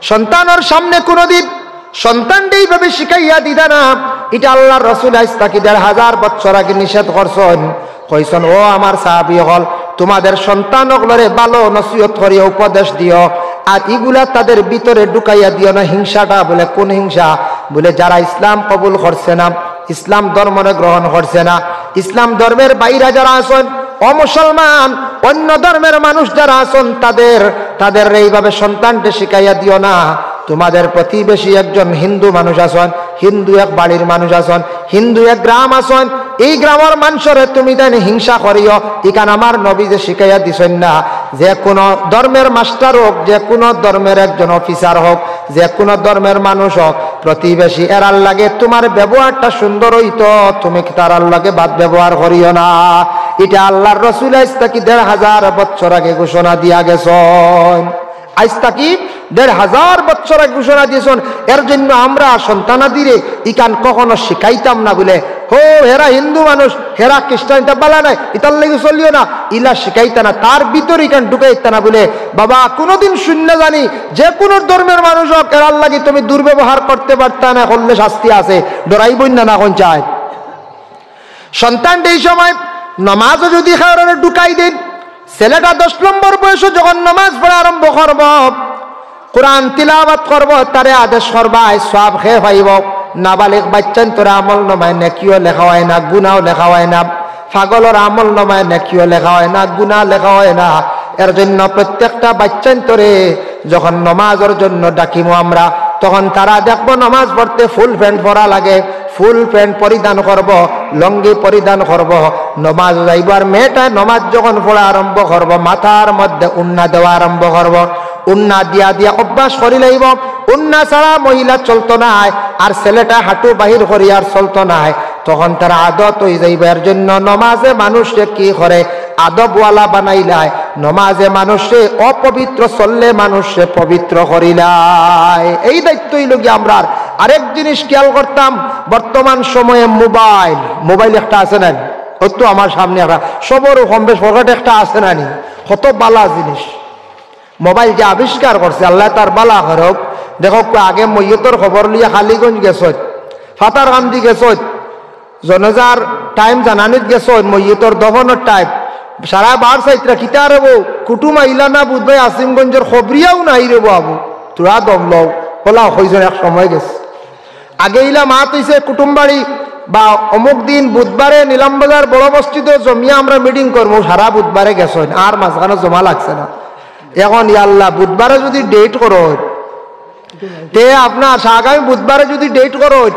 সন্তানর সামনে কুনুদিন সন্তানরে এইভাবে শিখাইয়া দিতা না। ইটা আল্লার রসুল আইজ থাকি দেড় হাজার বছর আগে নিষেধ করছইন। কইছইন, "ও আমার সাহাবী অকল, তুমাদের সন্তান অকলরে ভালো নসিহত করিয়া উপদেশ দিও, আর ইগুলা তাদের ভিতরে ঢুকাইয়া দিও না হিংসাটা।" বলে, "কুন হিংসা?" বলে, "যারা ইসলাম কবুল করছে না, ইসলাম ধর্মরে গ্রহণ করছে না, ইসলাম ধর্মের বাইরা যারা আছইন, অমুসলমান, অন্য ধর্মের মানুষ যারা আছইন, তাদের, তাদের এইভাবে সন্তানরে শিখাইয়া দিও না। তুমাদের প্রতিবেশী একজন হিন্দু মানুষ আছইন, হিন্দু এক বাড়ির মানুষ আছইন, হিন্দু এক গ্রাম আছইন, এই গ্রামর মানষরে তুমি তাইন হিংসা করিও।" ইখান আমার নবীজি শিখাইয়া দিছইন না? যে কুনু ধর্মের মাস্টার অউক, যে কুনু ধর্মের একজন অফিসার অউক, যে কুনু ধর্মের মানুষ অউক, প্রতিবেশী এরার লগে তুমার ব্যবহারটা সুন্দর অইতো, তুমি তারার লগে বদ ব্যবহার করিও না। ইটা আল্লার রসুল আইজ থাকি দেড় হাজার বছর আগে ঘোষণা দিয়া গেছইন। আইজ থাকি দেড় হাজার বছর আগে ঘোষণা দিছইন। এর জন্য আমরা সন্তানাদিরে ইখান কখনো শিখাইতাম না বলে, "হো, হেরা হিন্দু মানুষ, হেরা খ্রিস্টান, ইটা বালা নায়, ইতার লাগি চলিও না", ইলা শিখাইতা না, তার ভিতরে ইখান ঢুকাইতা না বলে, "বাবা, কুনুদিন শুনি না জানি, যে কুনু ধর্মের মানুষ অউক, এরার লাগি তুমি দুর্ব্যবহার করতে পারতা না, করলে শাস্তি আছে, ডরাইবইন না, না কোন চায়?" সন্তানরে এই সময় নমাজো যুদি কারোরে ঢুকাই দেইন, ছেলেটা দশ নম্বর বয়সো যখন নমাজ পড়া আরম্ভ করবো, কোরআন তিলাওয়াত করবো, তারে আদেশ করবায়, সওয়াব কে পাইবো? নাবালিগ বাইচ্চাইন্তর আমলনামায় নেকিও লেখা অয় না, গুনাও লেখা অয় না। পাগলর আমলনামায় নেকিও লেখা অয় না, গুনা লেখা অয় না। এর জন্য প্রত্যেকটা বাইচ্চাইন্তরে যখন নমাজর জন্য ডাকিমু আমরা, তখন তারা দেখবো নমাজ পড়তে ফুল প্যান্ট পরা লাগে, ফুল প্যান্ট পরিধান করবো, লুঙ্গি পরিধান করবো, নমাজ যাইবো। আর মেয়েটায় নমাজ যখন পড়া আরম্ভ করবো, মাথার মধ্যে উন্না দেওয়া আরম্ভ করবো, উন্না দিয়া দিয়া অভ্যাস করি লাইবো। উন্না ছাড়া মহিলা চলতো নায়, আর ছেলেটা হাঁটু বাহির করি আর চলতো নায়। তখন তার আদত অই যাইবো। এর জন্য নমাজে মানুষরে কি করে? আদবওয়ালা বানাইলায়। নমাজে মানুষরে অপবিত্র চললে মানুষরে পবিত্র করিলায়। এই দায়িত্ব অইলো গিয়া আমরার। আরেক জিনিস খেয়াল করতাম, বর্তমান সময়ে মোবাইল, মোবাইল একটা আছে না নি? অউ তো আমার সামনে একটা, সবরও কম বেশ পকেটে একটা আছে না নি? কত বালা জিনিস। মোবাইল যে আবিষ্কার করছে, আল্লায় তার বালা করউক। দেখউক্কা, আগে মইয়তর খবর লইয়া কালিগঞ্জ গেছইন, পাথারকান্দি গেছইন, জানাজার টাইম জানানিত গেছইন, মইয়তর দফনর টাইম। সারা বার চাইতরা, "কিতা রে বো, কুটুম আইলা না বুধবারে আসিমগঞ্জর, খবরিয়াও নাই রে বো আবু, থুড়া দম লও।" অলা কইছইন, এক সময় গেছে। আগে ইলা মাত অইছে কুটুমবাড়ি বা অমুক দিন বুধবারে নিলামবাজার বড় মসজিদো জমিয়া আমরা মিটিং করমু, সারা বুধবারে গেছইন, আর মাঝখানো জমা লাগছে না। এখন ইয়াল্লা, বুধবারে যুদি ডেট করইন, তে আপনার আগামী বুধবারে যুদি ডেট করইন,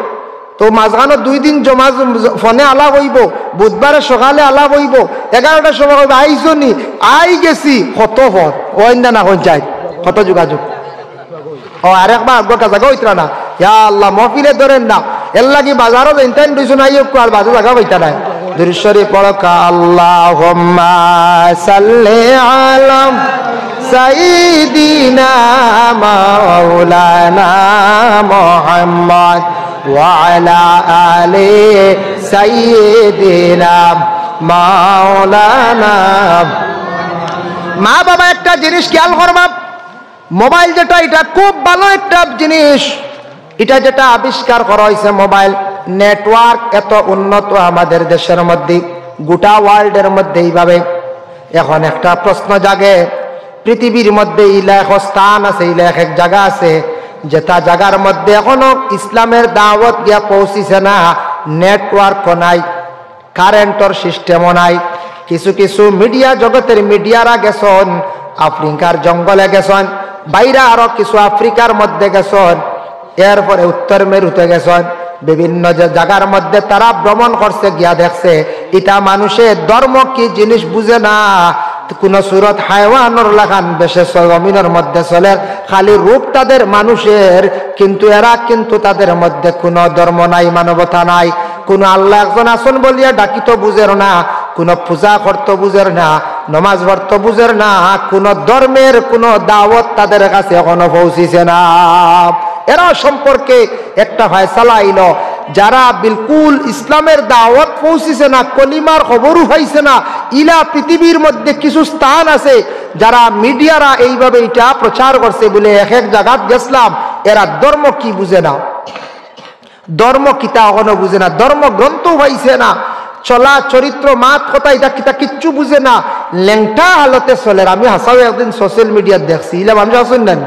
তো মাঝখানো দুই দিন জমা ফোনে আলাপ অইবো, বুধবারে সকালে আলাপ অইবো, এগারোটার সময় কইবা, "আইছো নি?" "আই গেছি।" কত ফোন, অইন্দা না কইন চাই, কত যোগাযোগ। ও, আরেকবার আগুয়া জাগা অইতরা না। ইয়া আল্লাহ, মহফিলে ধরেন না। এর লাগি বাজারো যেইন তাইন রইছো না, ইয়ে আর বাজে জাগা পাইতা নাই। দুরূদ শরীফ পড়ো, আল্লাহুম্মা সাল্লি আলা সাইয়্যিদিনা মাওলানা মুহাম্মদ ওয়া আলা আলি সাইয়্যিদিনা মাওলানা। মা বাবা একটা জিনিস খেয়াল করবা, মোবাইল যেটা, এটা খুব ভালো একটা জিনিস। এটা যেটা আবিষ্কার করা হয়েছে মোবাইল, নেটওয়ার্ক এত উন্নত আমাদের দেশের মধ্যে, গোটা ওয়ার্ল্ডের মধ্যে এইভাবে। এখন একটা প্রশ্ন জাগে, পৃথিবীর মধ্যে ইলা এক স্থান আছে, ইলা এক এক জাগা আছে, যেটা জাগার মধ্যে এখনো ইসলামের দাওয়াত গিয়া পৌঁছিছে না, নেটওয়ার্কও নাই, কারেন্টর সিস্টেমও নাই। কিছু কিছু মিডিয়া, জগতের মিডিয়ারা গেছন, আফ্রিকার জঙ্গলে গেছন, বাইরে আরো কিছু আফ্রিকার মধ্যে গেছন, এরপরে উত্তর মেরুতে গেছন, বিভিন্ন যে জাগার মধ্যে তারা ভ্রমণ করছে, গিয়া দেখছে ইটা মানুষে ধর্ম কি জিনিস বুঝে না। কুনু সুরত হায়ওয়ানর লাখান বেশে জমিনর মধ্যে চলের, খালি রূপ তাদের মানুষের, কিন্তু এরা কিন্তু তাদের মধ্যে কুনু ধর্ম নাই, মানবতা নাই। কুনু আল্লাহ একজন আছন বলিয়া ডাকিতো বুঝের না, কুনু পূজা করতো বুঝের না, নমাজ পড়তো বুঝের না, কুনু ধর্মের কুনু দাওয়াত তাদের কাছে এখনো পৌঁছিছে না। এরা সম্পর্কে একটা ফয়সালা আইলো, যারা বিলকুল ইসলামের দাওয়াত পৌঁছিছে না, কলিমার খবরও পাইছে না, ইলা পৃথিবীর মধ্যে কিছু স্থান আছে, যারা মিডিয়ারা এইভাবে ইটা প্রচার করছে বলে এক এক জাগাত গেছলাম, এরা ধর্ম কি বুঝে না, ধর্ম কিতা এখনো বুঝে না, ধর্ম গ্রন্থও পাইছে না, চলা চরিত্র মাত কথা ইটা কিতা কিচ্ছু বুঝে না, লেংটা হালতে চলের। আমি হাছাউ একদিন সোশ্যাল মিডিয়াত দেখছি, ইলা মানুষ আছন না নি?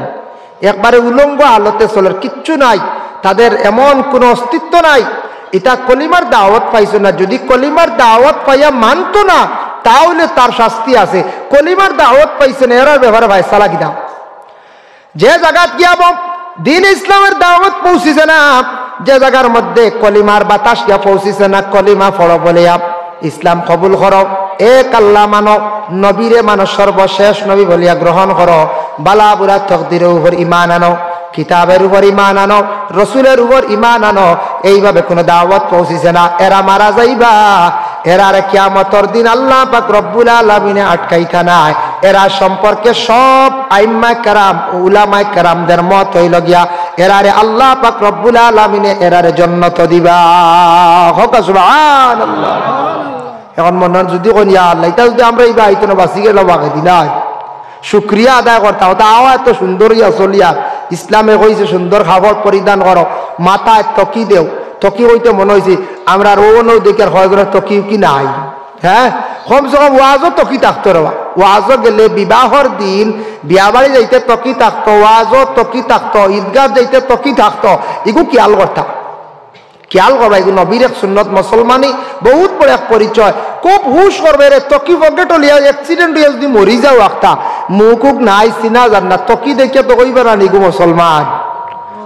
একবারে উলঙ্গ হালতে চলের, কিচ্ছু নাই, তাদের এমন কুনু অস্তিত্ব নাই। ইটা কলিমার দাওয়াত পাইছে না, যদি কলিমার দাওয়াত পাইয়া মানতো না, তাহলে তার শাস্তি আছে। কলিমার দাওয়াত পাইছে না, এরার ব্যাপারে ফয়সালা কিতা? যে জাগাত গিয়া ব-, দ্বীন ইসলামের দাওয়াত পৌঁছিছে না, যে জাগার মধ্যে কলিমার বাতাস গিয়া পৌঁছিছে না, কলিমা পড়ো বলিয়া ইসলাম কবুল করো, এক আল্লাহ মানো, নবীরে মানো, সর্বশেষ নবী বলিয়া গ্রহণ করো, বালা বুরা তকদিরর উপর ঈমান আনো, কিতাবের উপর ঈমান আনো, রসুলের উপর ঈমান আনো, এইভাবে কুনু দাওয়াত পৌঁছিছে না, এরা মারা যাইবা। এরারে কিয়ামতর দিন আল্লাহ পাক রব্বুল আলামিনে আটকাইতা নায়। এরা সম্পর্কে সব আইম্মায়ে কেরাম, উলামায়ে কেরামদের মত অইলো গিয়া, এরারে আল্লাহ পাক রব্বুল আলামিনে এরারে জন্নত দিবা। কউক্কা সুবহানাল্লাহ। এখন মনে হয় যদি কইন, "ইয়া আল্লাহ, ইটা যদি আমরা ইবা আইতো না, বাঁচি গেলাম আগে দিলাই।" শুকরিয়া আদায় করতাম, তা আওয়া এত সুন্দর ইয়া চলিয়ার, ইসলামে কইছে সুন্দর কাপড় পরিধান করো, মাথায় তকি দেও। তকি কইতে মনে অইছে, আমরার অউ নউ দেখিয়ার কয়জনর তকি উকি নাই। হ্যাঁ, কমসে কম ওয়াজও তকি থাকতো রে বা। ওয়াজও গেলে বিবাহর দিন বিয়া বাড়ি যাইতে তকি থাকতো, ওয়াজও তকি থাকতো, ঈদগাহ যাইতে তকি থাকতো। ইগু খিয়াল করতা, খিয়াল করবা, ইগু নবীর এক সুন্নত, মুসলমানি বহুত বড় এক পরিচয়। খুব হুশ করবে রে, তকি পকেটো লইয়া accident অইয়া যদি মরি যাও আখতা, মুখ উখ নাই, চিনা যার না, তকি দেখিয়া তো কইবা না নি ইগু মুসলমান।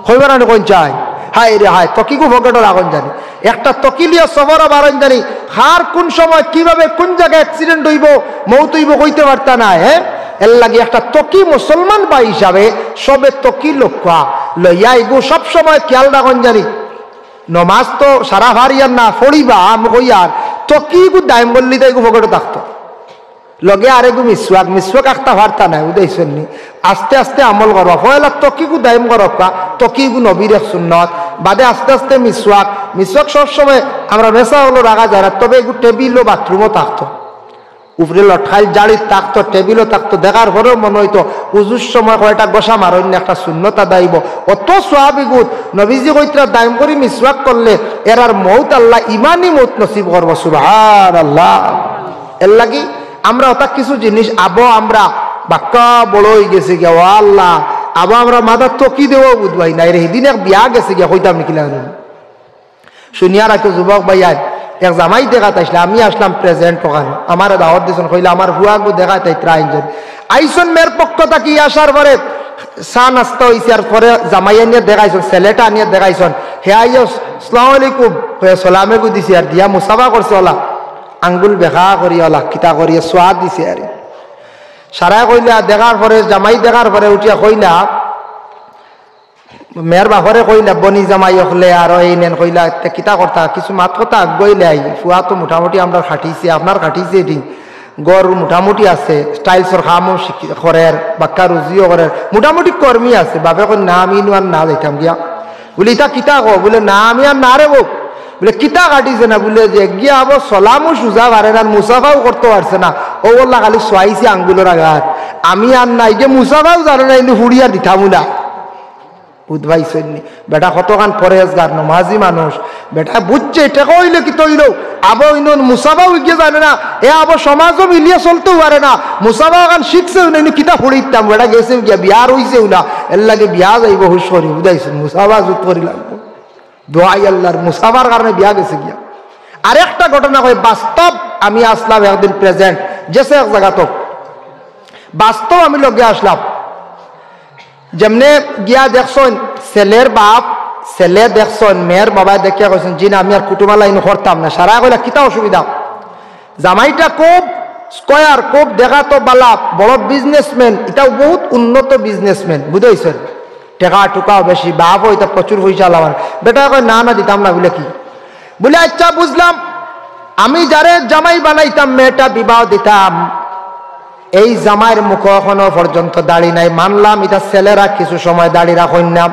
কইবা না নি কইন চাই? হায় রে হায়, তকিগু পকেটো রাখইন জানি। একটা তকি লইয়া সফরো বারইন জানি। কার কুন সময় কিভাবে কুন জাগায় accident অইবো, মউত অইবো, কইতে পারতা নায়, হ্যাঁ? এর লাগি একটা তকি মুসলমান ভাই হিসাবে সবে তকি লউক্কা লইয়া ইগু সব সময় খিয়াল রাখইন জানি। নমাজ তো সারা ফারিয়ার না, ফড়িবা, আমি কইয়ার, তকিগু দাইম করলি তাইগু পকেটো থাকতো। লগে আরেগু মিসওয়াক, মিসওয়াক আখতা ফারতা নায়, বুঝাইছইন নি? আস্তে আস্তে আমল করবা। পয়লা তকিগু দাইম করউক্কা, তকিগু নবীর এক সুন্নত। বাদে আস্তে আস্তে মিসওয়াক, মিসওয়াক সব সময় আমরা মেসা অকলো রাখা যায় না, তবে ইগু টেবিলো বাথরুমো থাকতো। উপরে লটকাইল জাড়িত থাকতো, টেবিলো থাকতো, দেখার পরেও মনো অইতো, উজুর সময় কয়টা ঘষা মারইন না, একটা সুন্নত আদায় অইবো। অত সওয়াব ইগুত, নবীজি কইতরা দাইম করি মিসওয়াক করলে এরার মউত আল্লায় ইমানি মউত নসিব করবো। সুবহানাল্লাহ। এর লাগি আমরা অতা কিছু জিনিস আবো আমরা বাক্কা বড় অইগেছি গিয়া, ও আল্লাহ, আবো আমরা মাথাত তকি দেওয়াও বুঝবাই নাই রে। হিদিন এক বিয়া গেছে গিয়া, কইতাম নি কিলা জানি। শুনিয়া রাখো যুবক ভাইয়াইন, এক জামাই দেখাত আইছলা, আমি আছলাম present অখানো, আমারে দাওয়াত দিছইন, কইলা আমার ফুয়াগু দেখাত আইতরা আইনজন। আইছইন মেয়ের পক্ষ থাকি, আসার পরে চা নাস্তা অইছে, আর পরে জামাই আনিয়া দেখাইছইন, ছেলেটা আনিয়া দেখাইছইন, হে আইয়া, "আসসালামু আলাইকুম," কইয়া সালাম এগু দিছে, আর দিয়া মুসাফা করছে, অলা আঙ্গুল বেকা করিয়া, অলা কিতা করিয়া সোয়াদ দিছে। আর সারায় কইলা, দেখার পরে, জামাই দেখার পরে উঠিয়া কইলা, মেয়ের বাপরে কইলা, বনি জামাই অকলে আরো এই নেন, কইলা, "তে কিতা করতা, কিছু মাত কথা আগুয়াইলাই, ফুয়া তো মোটামুটি আমরার খাটিছে, আপনার খাটিছে এটি, ঘর মোটামুটি আছে, টাইলসর কামও শিখি-, করের, বাক্কা রুজিও করের, মোটামুটি কর্মী আছে।" বাপে কইন, "না, আমি ইনো আর না যাইতাম গিয়া।" বুলে, "ইতা কিতা কও?" বুলে, "না, আমি আর না রে বউ।" বুলে, "কিতা খাটিছে না?" বুলে, "যে গিয়া আবো সালামও সুজা পারে না, মুসাফাও করতো পারছে না, ও বললা খালি সোয়াইছে আঙ্গুলর আঘাত, আমি আর নাই গিয়া মুসাফাও জানে না, ইনো ফুড়ি আর দিতামও না।" বুঝ পাইছইন নি? বেটা কতখান পরেজগার, নমাজি মানুষ। বেটা বুঝছে, টেকা অইলে কিতা অইলো? আবো ইনো মুসাফাও গিয়া জানে না, এ আবো সমাজও মিলিয়া চলতেও পারে না। মুসাফা খান শিখছে, ইনো কিতা ফুড়ি দিতাম, বেটা গেছে গিয়া, বিয়া রইছেও না, এর লাগি বিয়া যাইবো হুশ করি, বুঝাইছইন? মুসাফা জুত করি লাগবো। দোয়াই আল্লাহর, মুসাফার কারণে বিয়া গেছে গিয়া। আরেকটা ঘটনা কই, বাস্তব, আমি আসলাম একদিন present, যেছে এক জাগাত, বাস্তব আমি লগে আসলাম। যেমনে গিয়া দেখছইন, ছেলের বাপ, ছেলে দেখছইন, মেয়ের বাবায় দেখিয়া কইছইন, "জি না, আমি আর কুটুমালা ইনো করতাম না।" সারায় কইলা, "কিতা অসুবিধা?" জামাইটা খুব square, খুব দেখাত বালা, বড় businessman, ইটাও বহুত উন্নত businessman, বুঝাইছইন? টেকা টুকাও বেশি, বাপও ইতা প্রচুর পয়সা লাভার। বেটায় কয়, "না, না, দিতাম না।" বুলে, "কি?" বুলে, "আচ্ছা, বুঝলাম, আমি যারে জামাই বানাইতাম, মেয়েটা বিবাহ দিতাম, এই জামাইর মুখো এখনো পর্যন্ত দাড়ি নাই। মানলাম, ইতা ছেলেরা কিছু সময় দাড়ি রাখইন না,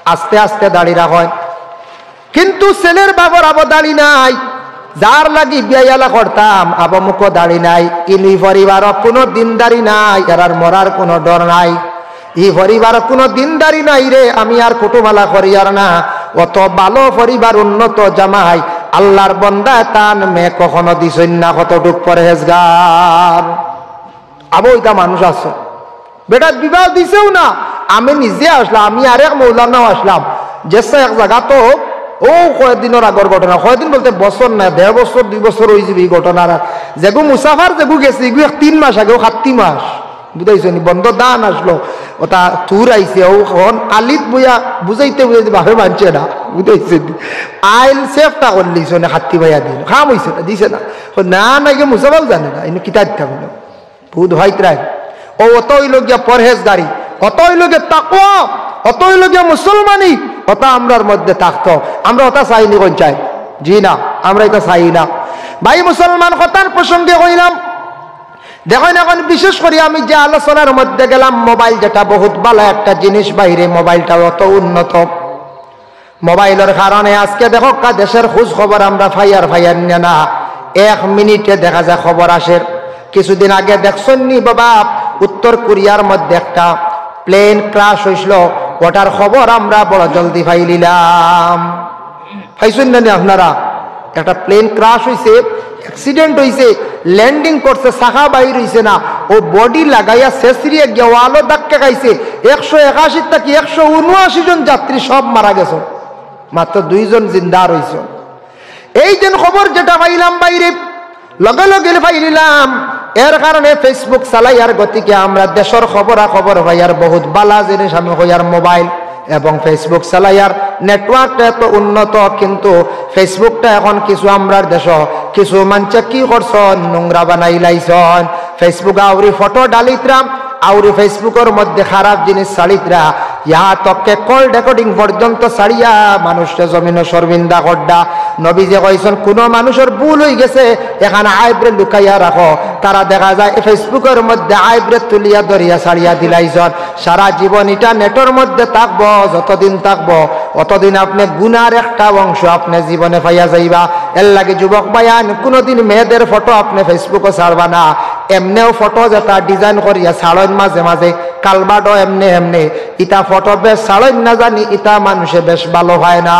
আস্তে আস্তে দাড়ি রাখইন, কিন্তু ছেলের বাপর আবো দাড়ি নাই। যার লাগি বিয়া ইলা করতাম, আবো মুখো দাড়ি নাই। ইনি পরিবারও কুনু দিনদারি নাই, এরার মরার কুনু ডর নাই। ই পরিবারও কুনু দিনদারি নাই রে, আমি আর কুটুমালা করিয়ার না।" অত ভালো পরিবার, উন্নত জামাই, আল্লাহর বন্দায় তান মেয়ে কখনো দিছইন না, কতটুক পরহেজগার। আবো ইতা মানুষ আছে, বেটায় বিবাহ দিছেও না। আমি নিজে আসলাম, আমি আরেক মৌলানাও আসলাম, যেছে এক জাগাত, ও কয়েকদিনর আগর ঘটনা, কয়েকদিন বলতে বছর না, দেড় বছর, দুই বছর অইযিবো ই ঘটনার। আর যেগু মুসাফার যেগু গেছে, ইগু এক তিন মাস আগে, ও সাতটি মাস, বুঝাইছো নি? বন্ধ দান আসলো, ওটা tour আইছে, ও অখন আলিত বইয়া বুঝাইতে বুঝাইতে বাপে মানছে না, বুঝাইছো নি? আইল সেফটা করলিছে, ওনে খাত্তি বাইয়া দিল, কাম অইছে না, দিছে না। ও না, না, ইগু মুসাফাও জানে না, ইনো কিতা দিতা বলো। বুঝ পাইতরায়? ও অত অইলো গিয়া পরহেজগারি, অত অইলো গিয়া তাকওয়া, অত অইলো গিয়া মুসলমানি, অতা আমরার মধ্যে থাকতো, আমরা অতা চাইনি কোন চাই? জি না, আমরা ইতা চাই না। ভাই মুসলমান, কথার প্রসঙ্গে কইলাম, দেখইন অখন বিশেষ করি আমি যে আলোচনার মধ্যে গেলাম, মোবাইল যেটা বহুত ভালা একটা জিনিস, বাইরে মোবাইলটা অত উন্নত, মোবাইলর কারণে আজকে দেখউক্কা দেশর খোঁজ খবর আমরা পাইয়ার পাইয়ার না, না, এক মিনিটে দেখা যায় খবর আসের। কিছুদিন আগে দেখছইন নি বাবা, উত্তর কোরিয়ার মধ্যে একটা plane crash অইছিল, ওটার খবর আমরা বড় জলদি পাইলিলাম। পাইছইন না নি আপনারা? একটা plane crash অইছে, accident অইছে, landing করছে, চাকা বাইর অইছে না, ও body লাগাইয়া ছেছড়িয়া গিয়া ওয়ালো ধাক্কা খাইছে। একশো একাশি থাকি একশো উনআশি জন যাত্রী সব মারা গেছে, মাত্র দুইজন জিন্দা রইছে। এই যেন খবর যেটা পাইলাম বাইরে, লগে লগে পাইলিলাম। এর কারণে Facebook চালাইয়ার গতিকে আমরা দেশর খবরা খবর পাইয়ার, বহুত ভালা জিনিস আমি কইয়ার মোবাইল এবং Facebook চালাইয়ার। Networkটা এত উন্নত, কিন্তু Facebookটা এখন কিছু আমরার দেশো কিছু মানষে কি করছইন, নোংরা বানাইলাইছইন। Facebook আউরি ফটো ডালিতরা, আউরি Facebookর মধ্যে খারাপ জিনিস ছাড়িতরা, ইয়া তককে call recording পর্যন্ত ছাড়িয়া মানুষরে জমিনো শর্মিন্দা কররা। নবীজি কইছইন, কুনু মানুষর ভুল অইগেছে, এখান আইবরে লুকাইয়া রাখো। তারা দেখা যায় Facebookর মধ্যে আইবরে তুলিয়া ধরিয়া ছাড়িয়া দিলাইছইন। সারা জীবন ইটা netর মধ্যে থাকবো, যতদিন থাকবো, অতদিন আপনে গুনার একটা অংশ আপনে জীবনে পাইয়া যাইবা। এর লাগি যুবক ভাইয়াইন, কুনুদিন মেয়েদের ফটো আপনে Facebookও ছাড়বা না। এমনেও ফটো যেটা design করিয়া ছাড়ইন মাঝে মাঝে, কালবাডো এমনে এমনে, ইতা ফটো বেশ ছাড়ইন না জানি, ইতা মানষে বেশ ভালো পায় না।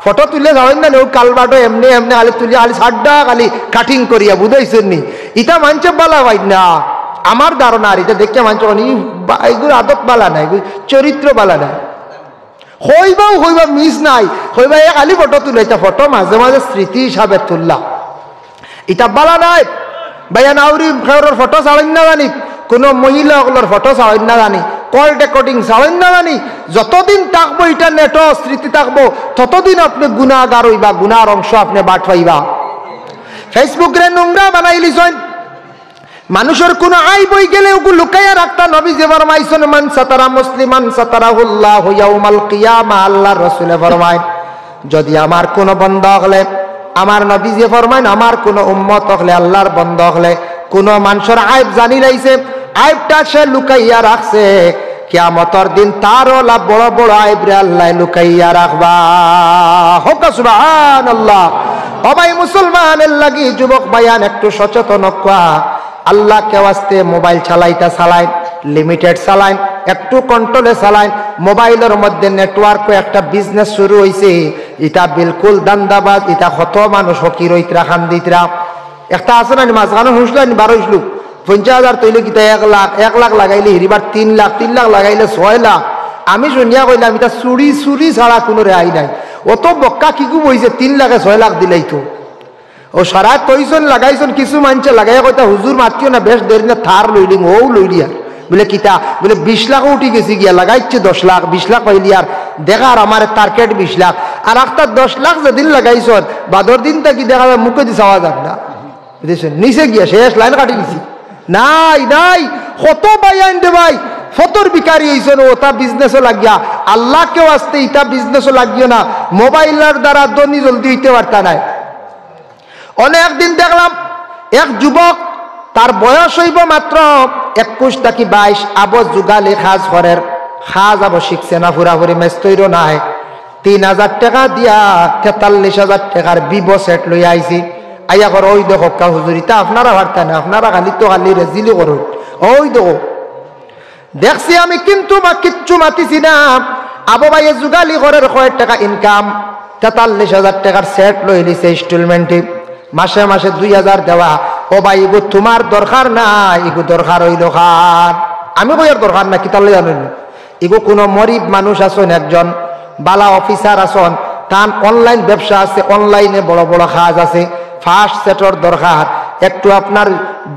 ফটো তুলে ছাড়ইন না, নেও কালবাডো এমনে এমনে খালি তুলিয়া খালি ছাড়ডা, খালি cutting করিয়া, বুঝাইছইন নি? ইতা মানষে ভালা পাইন না। আমার ধারণা আর ইতা দেখিয়া মানষে কইন, "ই বা-, ইগুর আদত ভালা নায়, ইগুর চরিত্র ভালা নায়।" কইবাও কইবা, মিস নাই, কইবা, "এ খালি ফটো তুলে, ইতা ফটো মাঝে মাঝে স্মৃতি হিসাবে তুললা।" ইতা ভালা নায়। ভাইয়াইন, আউরি কেউরর ফটো ছাড়ইন না জানি, কোনো মহিলা অকলর ফটো ছাড়ইন না জানি, কল রেকর্ডিং ছাড়ইন না জানি। যতদিন থাকবো ইটা নেটো স্মৃতি থাকবো, ততদিন আপনে গুনাগার অইবা, গুনার অংশ আপনে বাট পাইবা। Facebook রে নোংরা বানাইলিছইন। মানুষর কোনো আইব অইগেলে ওগু লুকাইয়া রাখতা। নবীজি ফরমাইছইন, "মান সাতারা মুসলিমান সাতারাহুল্লাহু ইয়াউমাল কিয়ামা।" আল্লার রসুলে ফরমাইন, যদি আমার কোনো বন্দা অকলে, আমার নবীজি ফরমাইন, আমার কোনো উম্মত অকলে, আল্লার বন্দা অকলে কোনো মানষর আইব জানিলাইছে, আইবটা সে লুকাইয়া রাখছে, কিয়ামতর দিন তার অলা বড় বড় আইবরে আল্লায় লুকাইয়া রাখবা। কউক্কা সুবহানাল্লাহ। ও ভাই মুসলমান, এরলাগি যুবক ভাইয়াইন একটু সচেতন অউক্কা। আল্লাহকে ওয়াস্তে মোবাইল চালাইতা চালাইন, লিমিটেড চালাইন, একটু কন্ট্রোলে চালাইন। মোবাইলর মধ্যে নেটওয়ার্কো একটা বিজনেস শুরু অইছে, ইটা বিলকুল ধান্দাবাজ, ইতা কত মানুষ ফকির অইতরা, কান্দিতরা। একটা আছে না নি, মাঝখানো হুঁশলো নি, বারো হুঁশলো, পঞ্চাশ হাজার তইলে কিতা এক লাখ, এক লাখ লাগাইলে হিরিবার তিন লাখ, তিন লাখ লাগাইলে ছয় লাখ। আমি শুনিয়া কইলাম, ইতা চুরি, চুরি ছাড়া কোনো রেহাই নাই। অত বক্কা কিগু বইছে, তিন লাখে ছয় লাখ দিলাইতো। ও সারা তইছন লাগাইছন, কিছু মানষে লাগাইয়া কইতা, "হুজুর মাতিও না, বেশ দেরি না, থার লইলিম, অউ লইলিয়ার।" বুলে, "কিতা?" বুলে, "বিশ লাখও উঠি গেছি গিয়া, লাগাইছি দশ লাখ, বিশ লাখ পাইলিয়ার, দেখার আমারে টার্গেট বিশ লাখ।" আর আখতা দশ লাখ যেদিন লাগাইছন, বাদর দিন থাকি দেখা যায় মুখেদি চাওয়া যার না। বুঝছইন? নিচে গিয়া শেষ, লাইন কাটি গেছি। নাই, নাই, কত ভাইয়াইন রে ভাই, ফতর ভিখারি অইছন, অতা বিজনেসো লাগিয়া। আল্লাহকে ওয়াস্তে ইতা বিজনেসো লাগিও না, মোবাইলর দ্বারা ধনী জলদি অইতে পারতা নায়। অনেক দিন দেখলাম এক যুবক, তার বয়স অইবো মাত্র একুশ থাকি বাইশ, আবো জুগালি কাজ করের, কাজ আবো শিখছে না, পুরাপুরি মেস্তইরও নায়। তিন হাজার টেকা দিয়া তেতাল্লিশ হাজার টেকার ভিভো সেট লইয়া আইছি। আইয়া কর, "ওই দেখউক্কা হুজুর, ইতা আপনারা পারতা না, আপনারা খালি তো খালি রেজিলি করইন।" ওই দেখো, দেখছি আমি, কিন্তু মা কিচ্ছু মাতিছি না। আবো ভাইয়ে জুগালি করের, কয় টেকা ইনকাম, তেতাল্লিশ হাজার টেকার সেট লইলিছে ইনস্টলমেন্টে, মাসে মাসে দুই হাজার দেওয়া। ও ভাই, ইগু তুমার দরকার না, ইগু দরকার অইলো কার। আমি কইয়ার দরকার না, কিতার লাগি জানইন নি? ইগু কোনো মরিব মানুষ আছইন একজন, বালা অফিসার আছইন, তান অনলাইন ব্যবসা আছে, অনলাইনে বড় বড় কাজ আছে, ফাস্ট সেটর দরকার, একটু আপনার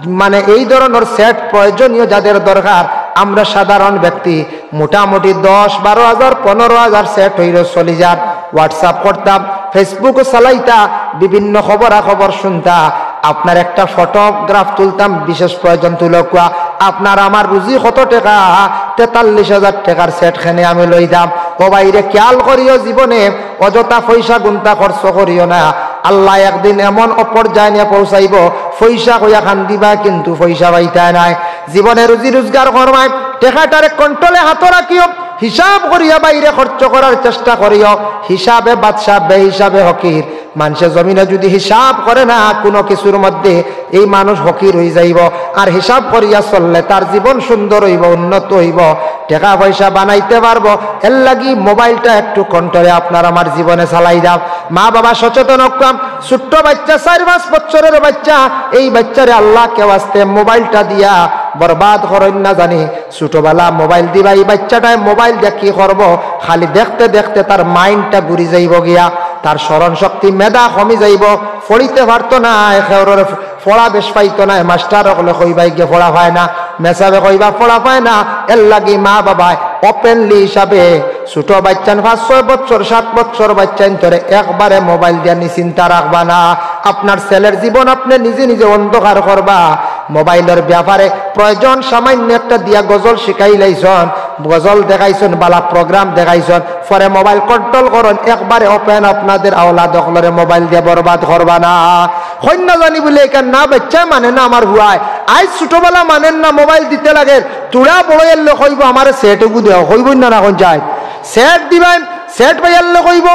মানে এই ধরনর সেট প্রয়োজনীয় যাদের দরকার, আমরা সাধারণ ব্যক্তি মোটামুটি দশ, বারো হাজার, পনেরো হাজার সেট অইলো চলি যার। WhatsApp করতাম, Facebook চালাইতা, বিভিন্ন খবরাখবর শুনতা, আপনার একটা ফটোগ্রাফ তুলতাম, বিশেষ প্রয়োজন তুলউক্কা, আপনার আমার রুজি কত টেকা, তেতাল্লিশ হাজার টেকার সেট খেনে আমি লইতাম। ও ভাইরে, খেয়াল করিও, জীবনে অযথা পয়সা গুনতা খরচ করিও না। আল্লাহ একদিন এমন অপর্যায় নিয়া পৌঁছাইবো, পয়সা কইয়া কান্দিবা, কিন্তু পয়সা পাইতায় নায়। জীবনে রুজি রোজগার করবায়, টেকাটারে কন্ট্রোলে হাতো রাখিও, হিসাব করিয়া ভাইরে খরচ করার চেষ্টা করিও। হিসাবে বাদশা, বেহিসাবে ফকির। মানষে জমিনো যুদি হিসাব করে না কুনু কিছুর মধ্যে, এই মানুষ ফকির অইযাইবো। আর হিসাব করিয়া চললে তার জীবন সুন্দর অইবো, উন্নত অইবো, টেকা পয়সা বানাইতে পারবো। এরলাগি মোবাইলটা একটু কন্ট্রোলে আপনার আমার জীবনে চালাই যাও। মা বাবা সচেতন অউক্কা। ছোট্ট বাইচ্চা, চাইর পাঁচ বছরর বাইচ্চা, এই বাইচ্চারে আল্লাহকে ওয়াস্তে মোবাইলটা দিয়া বরবাদ করইন না জানি। ছোটবেলা মোবাইল দিবা, এই বাইচ্চাটায় মোবাইল দিয়া কি করবো? খালি দেখতে দেখতে তার মাইন্ডটা ঘুরি যাইবো গিয়া, তার স্মরণ শক্তি, মেধা কমি যাইবো, পড়িতে পারতো নায়, কেউরর পড়া বেশ পাইতো নায়, মাস্টার অকলে কইবা ইগে পড়া পায় না, মেসাবে কইবা পড়া পায় না। এরলাগি মা বাবায় ওপেনলি হিসাবে ছোট বাইচ্চান, পাঁচ ছয় বছর, সাত বছর বাইচ্চাইন্তরে একবারে মোবাইল দিয়া নিশ্চিন্তা রাখবা না। আপনার ছেলের জীবন আপনে নিজে নিজে অন্ধকার করবা। মোবাইলর ব্যাপারে প্রয়োজন সামান্য একটা দিয়া গজল শিখাইলাইছন, গজল দেখাইছন, বালা প্রোগ্রাম দেখাইছন, পরে মোবাইল কন্ট্রোল করইন, একবারে ওপেন আপনাদের আওলাদ অকলরে মোবাইল দিয়া বরবাদ করবা না। কইন না জানি বুলে ইখান না, বাইচ্চায় মানে না আমার পুয়ায়। আইজ ছোটবেলা মানের না, মোবাইল দিতে লাগের, তুরা বড় অইলে কইবো আমারে সেট এগু দেও, কইবো না, না কইন যায়। সেট দিবায়, সেট পাইলে কইবো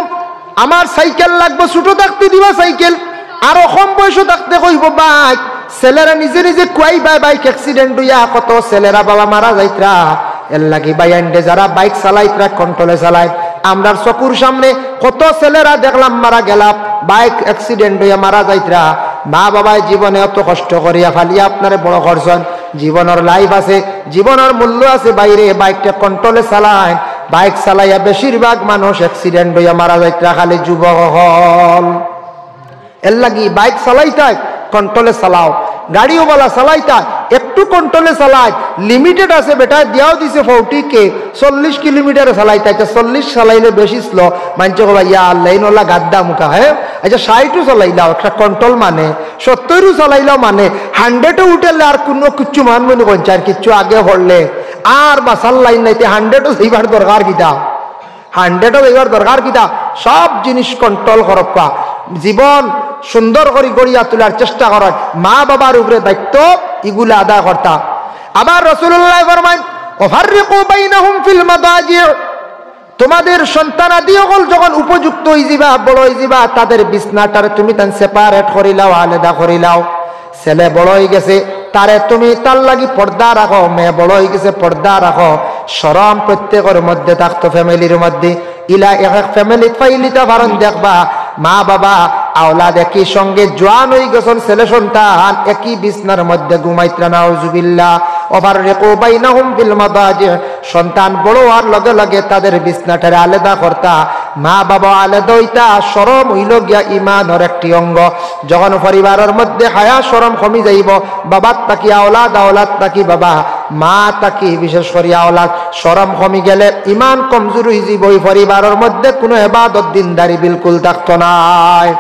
আমার সাইকেল লাগবো, ছোট থাকতে দিবা সাইকেল, আরো কম বয়সো থাকতে কইবো বাইক। ছেলেরা নিজে নিজে কুয়াইবা, বাইক অ্যাক্সিডেন্ট অইয়া, কত ছেলেরা বাবা মারা যাইতরা। এরলাগি ভাইয়াইনরে যারা বাইক চালাইতরা কন্ট্রোলে চালাইন। আমরার চকুর সামনে কত ছেলেরা দেখলাম মারা গেলা, বাইক অ্যাক্সিডেন্ট অইয়া মারা যাইতরা। মা বাবায় জীবনে অত কষ্ট করিয়া ফালিয়া আপনারে বড় করছন, জীবনর লাইফ আছে, জীবনর মূল্য আছে, ভাইরে বাইকটা কন্ট্রোলে চালাইন। বাইক চালাইয়া বেশিরভাগ মানুষ অ্যাক্সিডেন্ট অইয়া মারা যাইতরা, খালি যুবক অকল। এরলাগি বাইক চালাইতায় কন্ট্রোলে চালাও। গাড়িও বালা চালাইতা, একটু কন্ট্রোলে চালাইতা, লিমিটেড আছে, বেটায় দিয়াও দিছে ফর্টি কে, চল্লিশ কিলোমিটারে চালাইতা। আচ্ছা, চল্লিশ চালাইলে বেশি স্লো, মানষে কইবা, "ইয়া আল্লাহ, ইন অলা গাদ্দা মুখা, হে?" আচ্ছা, ষাইটও চালাইলাও, একটা কন্ট্রোল মানে, সত্তরও চালাইলাও মানে, হান্ড্রেডও উঠলে আর কুনু কিচ্ছু মানবো নি কইন চাইন, কিচ্ছু আগে পড়লে আর বাঁচার লাইন নাই, তে হান্ড্রেডও যাইবার দরকার কিতা? হান্ড্রেডও যাইবার দরকার কিতা? সব জিনিস কন্ট্রোল করউক্কা, জীবন সুন্দর করি গড়িয়া তুলার চেষ্টা করউক্কা। মা বাবার উপরে দায়িত্ব ইগুলা আদায় করতা। আবার রাসূলুল্লায় ফরমাইন, "ওয়াফাররিকু বাইনাহুম ফিল মাদাজি'।" তোমাদের সন্তানাদি অকল যখন উপযুক্ত অইযিবা, বড় অইযিবা, তাদের বিছনাটারে তুমি তান সেপারেট করিলাও, আলাদা করিলাও। ছেলে বড় অইগেছে, তারে তুমি তার লাগি পর্দা রাখো, মেয়ে বড় অইগেছে, পর্দা রাখো। শরম প্রত্যেকর মধ্যে থাকতো, ফ্যামিলির মধ্যে। ইলা এক এক ফ্যামিলিত পাইলিতা পারইন দেখবা, মা বাবা আওলাদ একই সঙ্গে জোয়ান অইগেছইন, ছেলে সন্তান একই বিছনার মধ্যে ঘুমাইতরা, নাউজুবিল্লাহ। ওয়াফাররিকু বাইনাহুম ফিল মাদাজি', সন্তান বড় অওয়ার লগে লগে তাদের বিছনাটারে আলাদা করতা, মা বাবা আলাদা অইতা। শরম অইলো গিয়া ইমানর একটি অঙ্গ। যখন পরিবারর মধ্যে হায়া শরম কমি যাইবো, বাবার থাকি আওলাদ, আওলাদ থাকি বাবা, মা থাকি বিশেষ করি আওলাদ, শরম কমি গেলে ইমান কমজোর অইযিবো। ওই পরিবারর মধ্যে কুনু ইবাদত দিনদারি বিলকুল থাকতো নায়।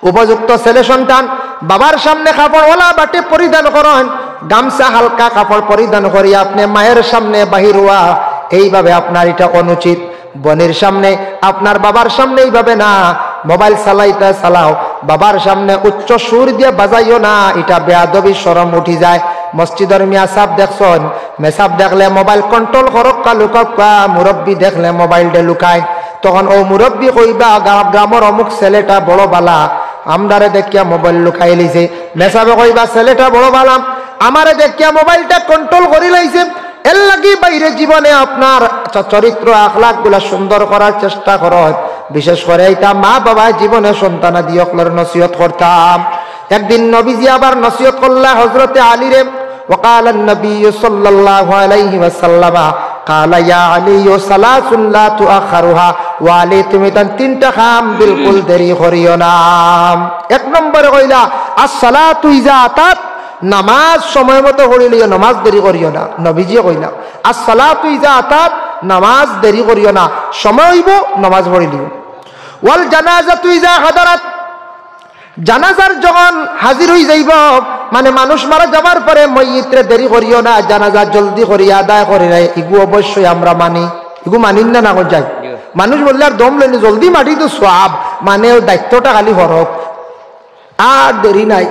উপযুক্ত ছেলে সন্তান বাবার সামনে কাপড়ওয়ালা বাটি পরিধান করইন, গামছা হালকা কাপড় পরিধান করি আপনে মায়ের সামনে বাহির অওয়া, এইভাবে আপনার ইটা অনুচিত। বইনর সামনে, আপনার বাবার সামনে এইভাবে না, মোবাইল চালাইতা চালাও, বাবার সামনে উচ্চ সুর দিয়া বাজাইও না, ইটা বেয়াদবি, শরম উঠি যায়। মসজিদর মিয়া সাব দেখছইন, মেসাব দেখলে মোবাইল কন্ট্রোল করউক্কা, লুকাউক্কা, মুরব্বি দেখলে মোবাইলটা লুকায়। তখন অউ মুরব্বি কইবা, "গ্রা-, গ্রামর অমুক ছেলেটা বড় বালা, আমরারে দেখিয়া মোবাইল লুকাইলিছে।" মেসাবে কইবা, "ছেলেটা বড় বালা, আমারে দেখিয়া মোবাইলটা কন্ট্রোল করিলাইছে।" এরলাগি বাইরে জীবনে আপনার চ-, চরিত্র আখলাকগুলা সুন্দর করার চেষ্টা করইন। বিশেষ করি ইটা মা বাবায় জীবনে সন্তানাদি অকলর নসিহত করতা। একদিন নবীজি আবার নসিহত করলা হযরতে আলীরে, وقال النبي صلى الله عليه وسلم، قال يا علي ثلاث لا تؤخرها। ও আলী, তুমি তান তিনটা কাম বিলকুল দেরি করিও না। এক নম্বরে কইলা, الصلاة إذا أتت, নামাজ সময় মতো পড়িলিও, নামাজ দেরি করিও না। নবীজিয়ে কইলা, الصلاة إذا أتت, নামাজ দেরি করিও না, সময় অইবো, নামাজ পড়িলিও। والجنازة إذا حضرت, জানাজার যখন হাজির অইযাইবো, মানে মানুষ মারা যাবার পরে মইয়িতরে দেরি করিও না, জানাজা জলদি করি আদায় করি নাই, ইগু অবশ্যই আমরা মানি। ইগু মানির না, না কইন চাই? মানুষ মরলে আর দম লইন, জলদি মাটি তো সওয়াব, মানে অউ দায়িত্বটা খালি হরক, আর দেরি নাই।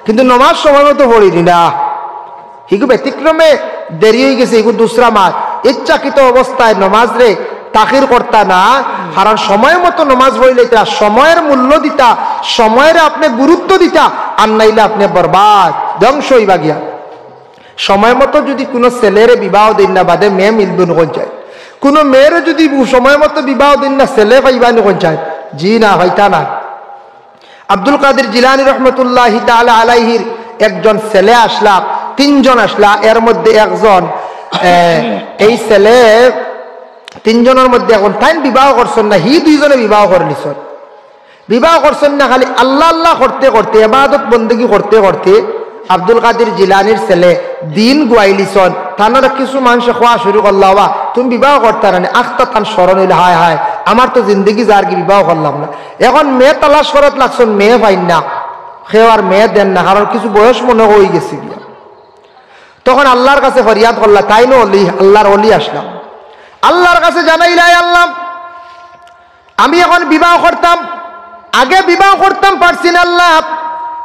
কিন্তু নমাজ সময় মতো পড়িলি না, হিগু ব্যতিক্রমে দেরি অইগেছে, হিগু দুসরা মাত। ইচ্ছাকৃত অবস্থায় নমাজরে তাখির করতা না, কারণ সময় মতো নমাজ পড়িলাইতা, সময়র মূল্য দিতা, সময়রে আপনে গুরুত্ব দিতা, আর নাইলে আপনে বরবাদ, ধ্বংস অইবা গিয়া। সময় মতো যুদি কুনু ছেলেরে বিবাহ দেইন না, বাদে মেয়ে মিলবো নি কইন চাই? কুনু মেয়েরে যুদি বু-, সময় মতো বিবাহ দেইন না, ছেলে পাইবা নি কইন চাই? জি না, পাইতা না। আব্দুল কাদির জিলানী রহমতুল্লাহি তাআলা আলাইহির একজন ছেলে আছলা, তিনজন আছলা, এর মধ্যে একজন, এ, এই ছেলে তিনজনর মধ্যে একজন, তাইন বিবাহ করছইন না, হি দুইজনে বিবাহ করিলিছইন। বিবাহ করছইন না, খালি আল্লাহ আল্লাহ করতে করতে, ইবাদত বন্দেগি করতে করতে আব্দুল কাদির জিলানীর ছেলে দিন গুয়াইলিছইন। তানরে কিছু মানষে কওয়া শুরু করলা, "ওবা, তুমি বিবাহ করতায় না নি?" আখতা তান স্মরণ অইলো, "হায় হায়, আমার তো জিন্দেগি যারগি, বিবাহ করলাম না।" এখন মেয়ে তালাশ করাত লাগছইন, মেয়ে পাইন না, কেউ আর মেয়ে দেইন না, কারণ কিছু বয়স মনে অইগেছে গিয়া। তখন আল্লাহর কাছে ফরিয়াদ করলা, তাইন অলি, আল্লাহর অলি আছলা, আল্লাহর কাছে জানাইলা, "আয় আল্লাহ, আমি এখন বিবাহ করতাম, আগে বিবাহ করতাম পারছি না আল্লাহ,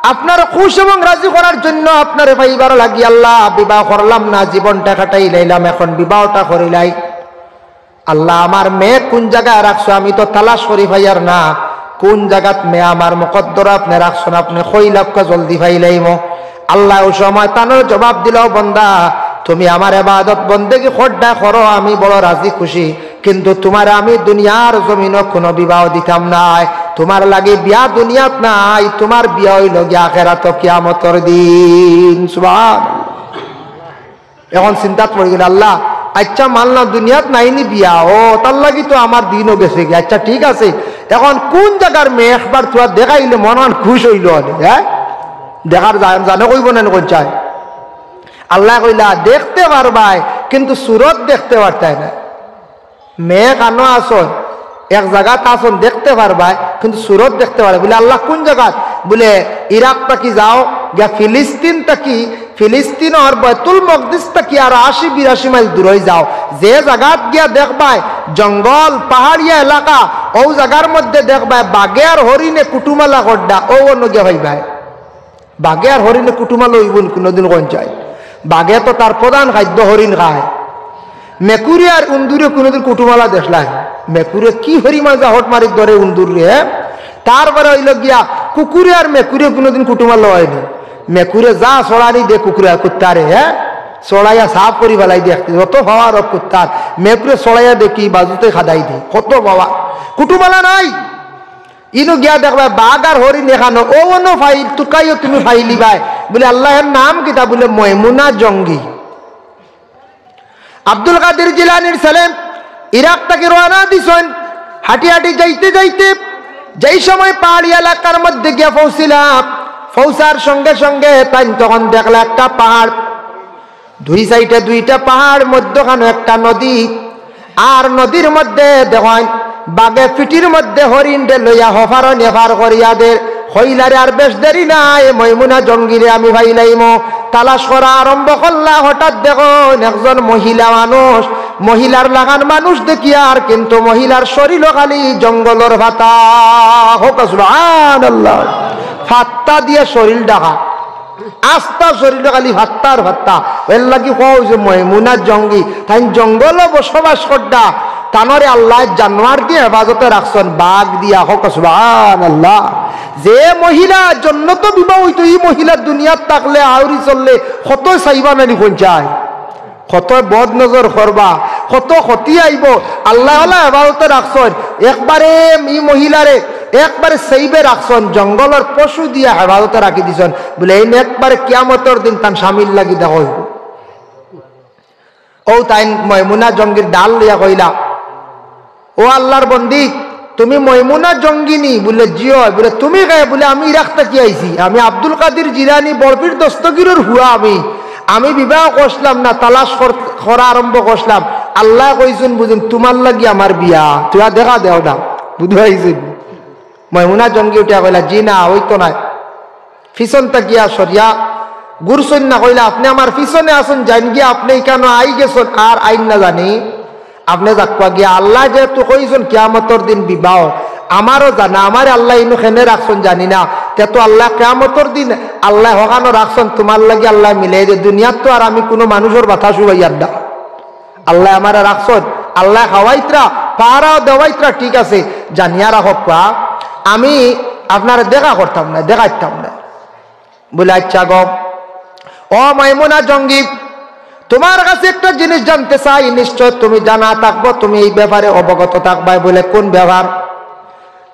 আপনার খুশ এবং রাজি করার জন্য, আপনারে পাইবার লাগি আল্লাহ বিবাহ করলাম না, জীবনটা কাটাইলাইলাম, এখন বিবাহটা করিলাই।" আল্লাহ, আমার মেয়ে কুন জাগায় রাখছো, আমি তো তালাশ করি পাইয়ার না। কুন জাগাত মেয়ে আমার মুকদ্দর আপনে রাখছইন, আপনে কইলাউক্কা জলদি পাইলাইমু। আল্লাহ অউ সময় তানরে জবাব দিলা, "ও বন্দা, তুমি আমার ইবাদত বন্দেগি করডায় করো, আমি বড় রাজি খুশি, কিন্তু তুমারে আমি দুনিয়ার জমিনো কুনু বিবাহ দিতাম নায়। তুমার লাগি বিয়া দুনিয়াত নাই, তুমার বিয়া অইলো গিয়া আখেরাতো কিয়ামতর দিন।" সুবহানাল্লাহ। এখন চিন্তাত পড়ি গেলা, আল্লাহ, আচ্ছা মানলাম দুনিয়াত নাই নি বিয়া, ও তার লাগি তো আমার দিনও গেছে গি, আচ্ছা ঠিক আছে, এখন কুন জাগার মেয়ে একবার তুমার দেখাইলে মনখান খুশ অইলো অনে, হ্যাঁ? দেখার জানো কইবো না, কইন চাই? আল্লায় কইলা, দেখতে পারবায়, কিন্তু সুরত দেখতে পারতায় না। মেঘ আনো আছইন, এক জাগাত আছইন, দেখতে পারবায়, কিন্তু সুরত দেখতে পারবায়। বুলে, আল্লাহ, কুন জাগাত? বুলে, ইরাক থাকি যাও, গিয়া ফিলিস্তিন থাকি, ফিলিস্তিনর বায়তুল মকদিস থাকি আরো আশি বিরাশি মাইল দূরই যাও, যে জাগাত গিয়া দেখবায় জঙ্গল, পাহাড়িয়া এলাকা, অউ জাগার মধ্যে দেখবায় বাঘে আর হরিণে কুটুমালা কররা, অউ অনো গিয়া পাইবায়। বাঘে আর হরিণে কুটুমালা অইবো নি কুনুদিন, কইন চাই? বাঘে তো তার প্রধান খাদ্য হরিণ খায়। মেকুরে আর উন্দুরে কুনুদিন কুটুমালা দেখলায়? মেকুরে কি হরি মাজা হট মারি ধরে উন্দুররে, হে? তারপরে অইলো গিয়া কুকুরে আর মেকুরে কুনুদিন কুটুমালা অয়নি। মেকুরে যা ছড়ানি দে কুকুরে আর কুত্তারে, হে? ছড়াইয়া সাফ করি ফালাই দে, যত পাওয়ার অউক কুত্তার। মেকুরে ছড়াইয়া দেখি বাজুতে খাদাই দে, কত পাওয়ার। কুটুমালা নাই। ইনো গিয়া দেখবায় বাঘ আর হরিণ এখানো, অউ অনো ফাইল, তুকাইও তুমি ফাইলিবায়। বুলে, আল্লাহ, এর নাম কিতা? বুলে, ময়মুনা জঙ্গি। আব্দুল কাদির জিলানীর ছেলে ইরাক থাকি রওয়ানা দিছইন, হাঁটি হাঁটি যাইতে যাইতে যেই সময় পাহাড়ি এলাকার মধ্যে গিয়া পৌঁছিলা, পৌঁছার সঙ্গে সঙ্গে তাইন তখন দেখলা একটা পাহাড়, দুই সাইডে দুইটা পাহাড়, মধ্যখানো একটা নদী। আর নদীর মধ্যে দেখইন বাঘে পিঠির মধ্যে হরিণরে লইয়া হপারো নেপার করিয়া দের। কইলা রে, আর বেশ দেরি নাই, ময়মুনা জঙ্গিরে আমি পাইলাইমু। তালাশ করা আরম্ভ করলা। হঠাৎ দেখইন একজন মহিলা মানুষ, মহিলার লাখান মানুষ দেখিয়ার, কিন্তু মহিলার শরীলো খালি জঙ্গলর ফাত্তা। কউক্কা সুবহানাল্লাহ। ফাত্তা দিয়া শরীল ঢাকা। আস্তা শরীলো খালি ফাত্তা আর ফাত্তা। এরলাগি কওয়া অইছে ময়মুনা জঙ্গি। তাইন জঙ্গলো বসবাস কররা। তানরে আল্লায় জানোয়ার দিয়া হেফাজতে রাখছইন, বাঘ দিয়া। কউক্কা সুবহানাল্লাহ। যে মহিলা জন্নতো বিবাহ অইতো, ই মহিলা দুনিয়াত থাকলে, আউরি চললে, কত চাইবা নানি, কইন চাই? কত বদ নজর করবা, কত ক্ষতি আইবো। আল্লায় হেফাজতে রাখছইন। একবারে ই মহিলারে একবারে safe এ রাখছইন, জঙ্গলর পশু দিয়া হেফাজতে রাখি দিছইন। বুলে, এইন একবারে কিয়ামতর দিন তান স্বামীর লাগি দেখা অইবো। অউ তাইন ময়মুনা জঙ্গির ঢাল লইয়া কইলা, ও আল্লার বন্দি, তুমি ময়মুনা জঙ্গি নি? বুলে, জি অয়। বুলে, তুমি কে? বুলে, আমি ইরাক থাকি আইছি, আমি আব্দুল কাদির জিলানী বড়পীর দস্তগীরর পুয়া আমি। আমি বিবাহ করছিলাম না, তালাশ কর-, করা আরম্ভ করছিলাম। আল্লায় কইছইন বুঝইন, তুমার লাগি আমার বিয়া, তুমরা দেখা দেও না, বুঝাইছইন। ময়মুনা জঙ্গি উঠিয়া কইলা, জি না, অইতো নায়। পিছন থাকিয়া সরিয়া ঘুরছইন না, কইলা, আপনে আমার পিছনে আছইন, যাইন গিয়া, আপনে ইখানো আই গেছইন, আর আইন না জানি। আপনে যাউক্কা গিয়া, আল্লায় যেহেতু কইছইন কিয়ামতর দিন বিবাহ, আমারও জানা, আমারে আল্লায় ইনো কেনে রাখছইন জানি না, তে তো আল্লায় কিয়ামতর দিন আল্লায় হখানো রাখছইন, তুমার লাগি আল্লায় মিলাই দে, দুনিয়াত তো আর আমি কুনু মানুষর বাতাস উবাইয়ার না। আল্লায় আমারে রাখছইন, আল্লায় খাওয়াইতরা, পাহারাও দেওয়াইতরা, ঠিক আছে, জানিয়া রাখউক্কা, আমি আপনারে দেখা করতাম না, দেখাইতাম না। বুলে, আচ্ছা গো, ও ময়মুনা জঙ্গি, তুমার কাছে একটা জিনিস জানতে চাই, নিশ্চয় তুমি জানা থাকবো, তুমি এই ব্যাপারে অবগত থাকবায়। বুলে, কুন ব্যাপার?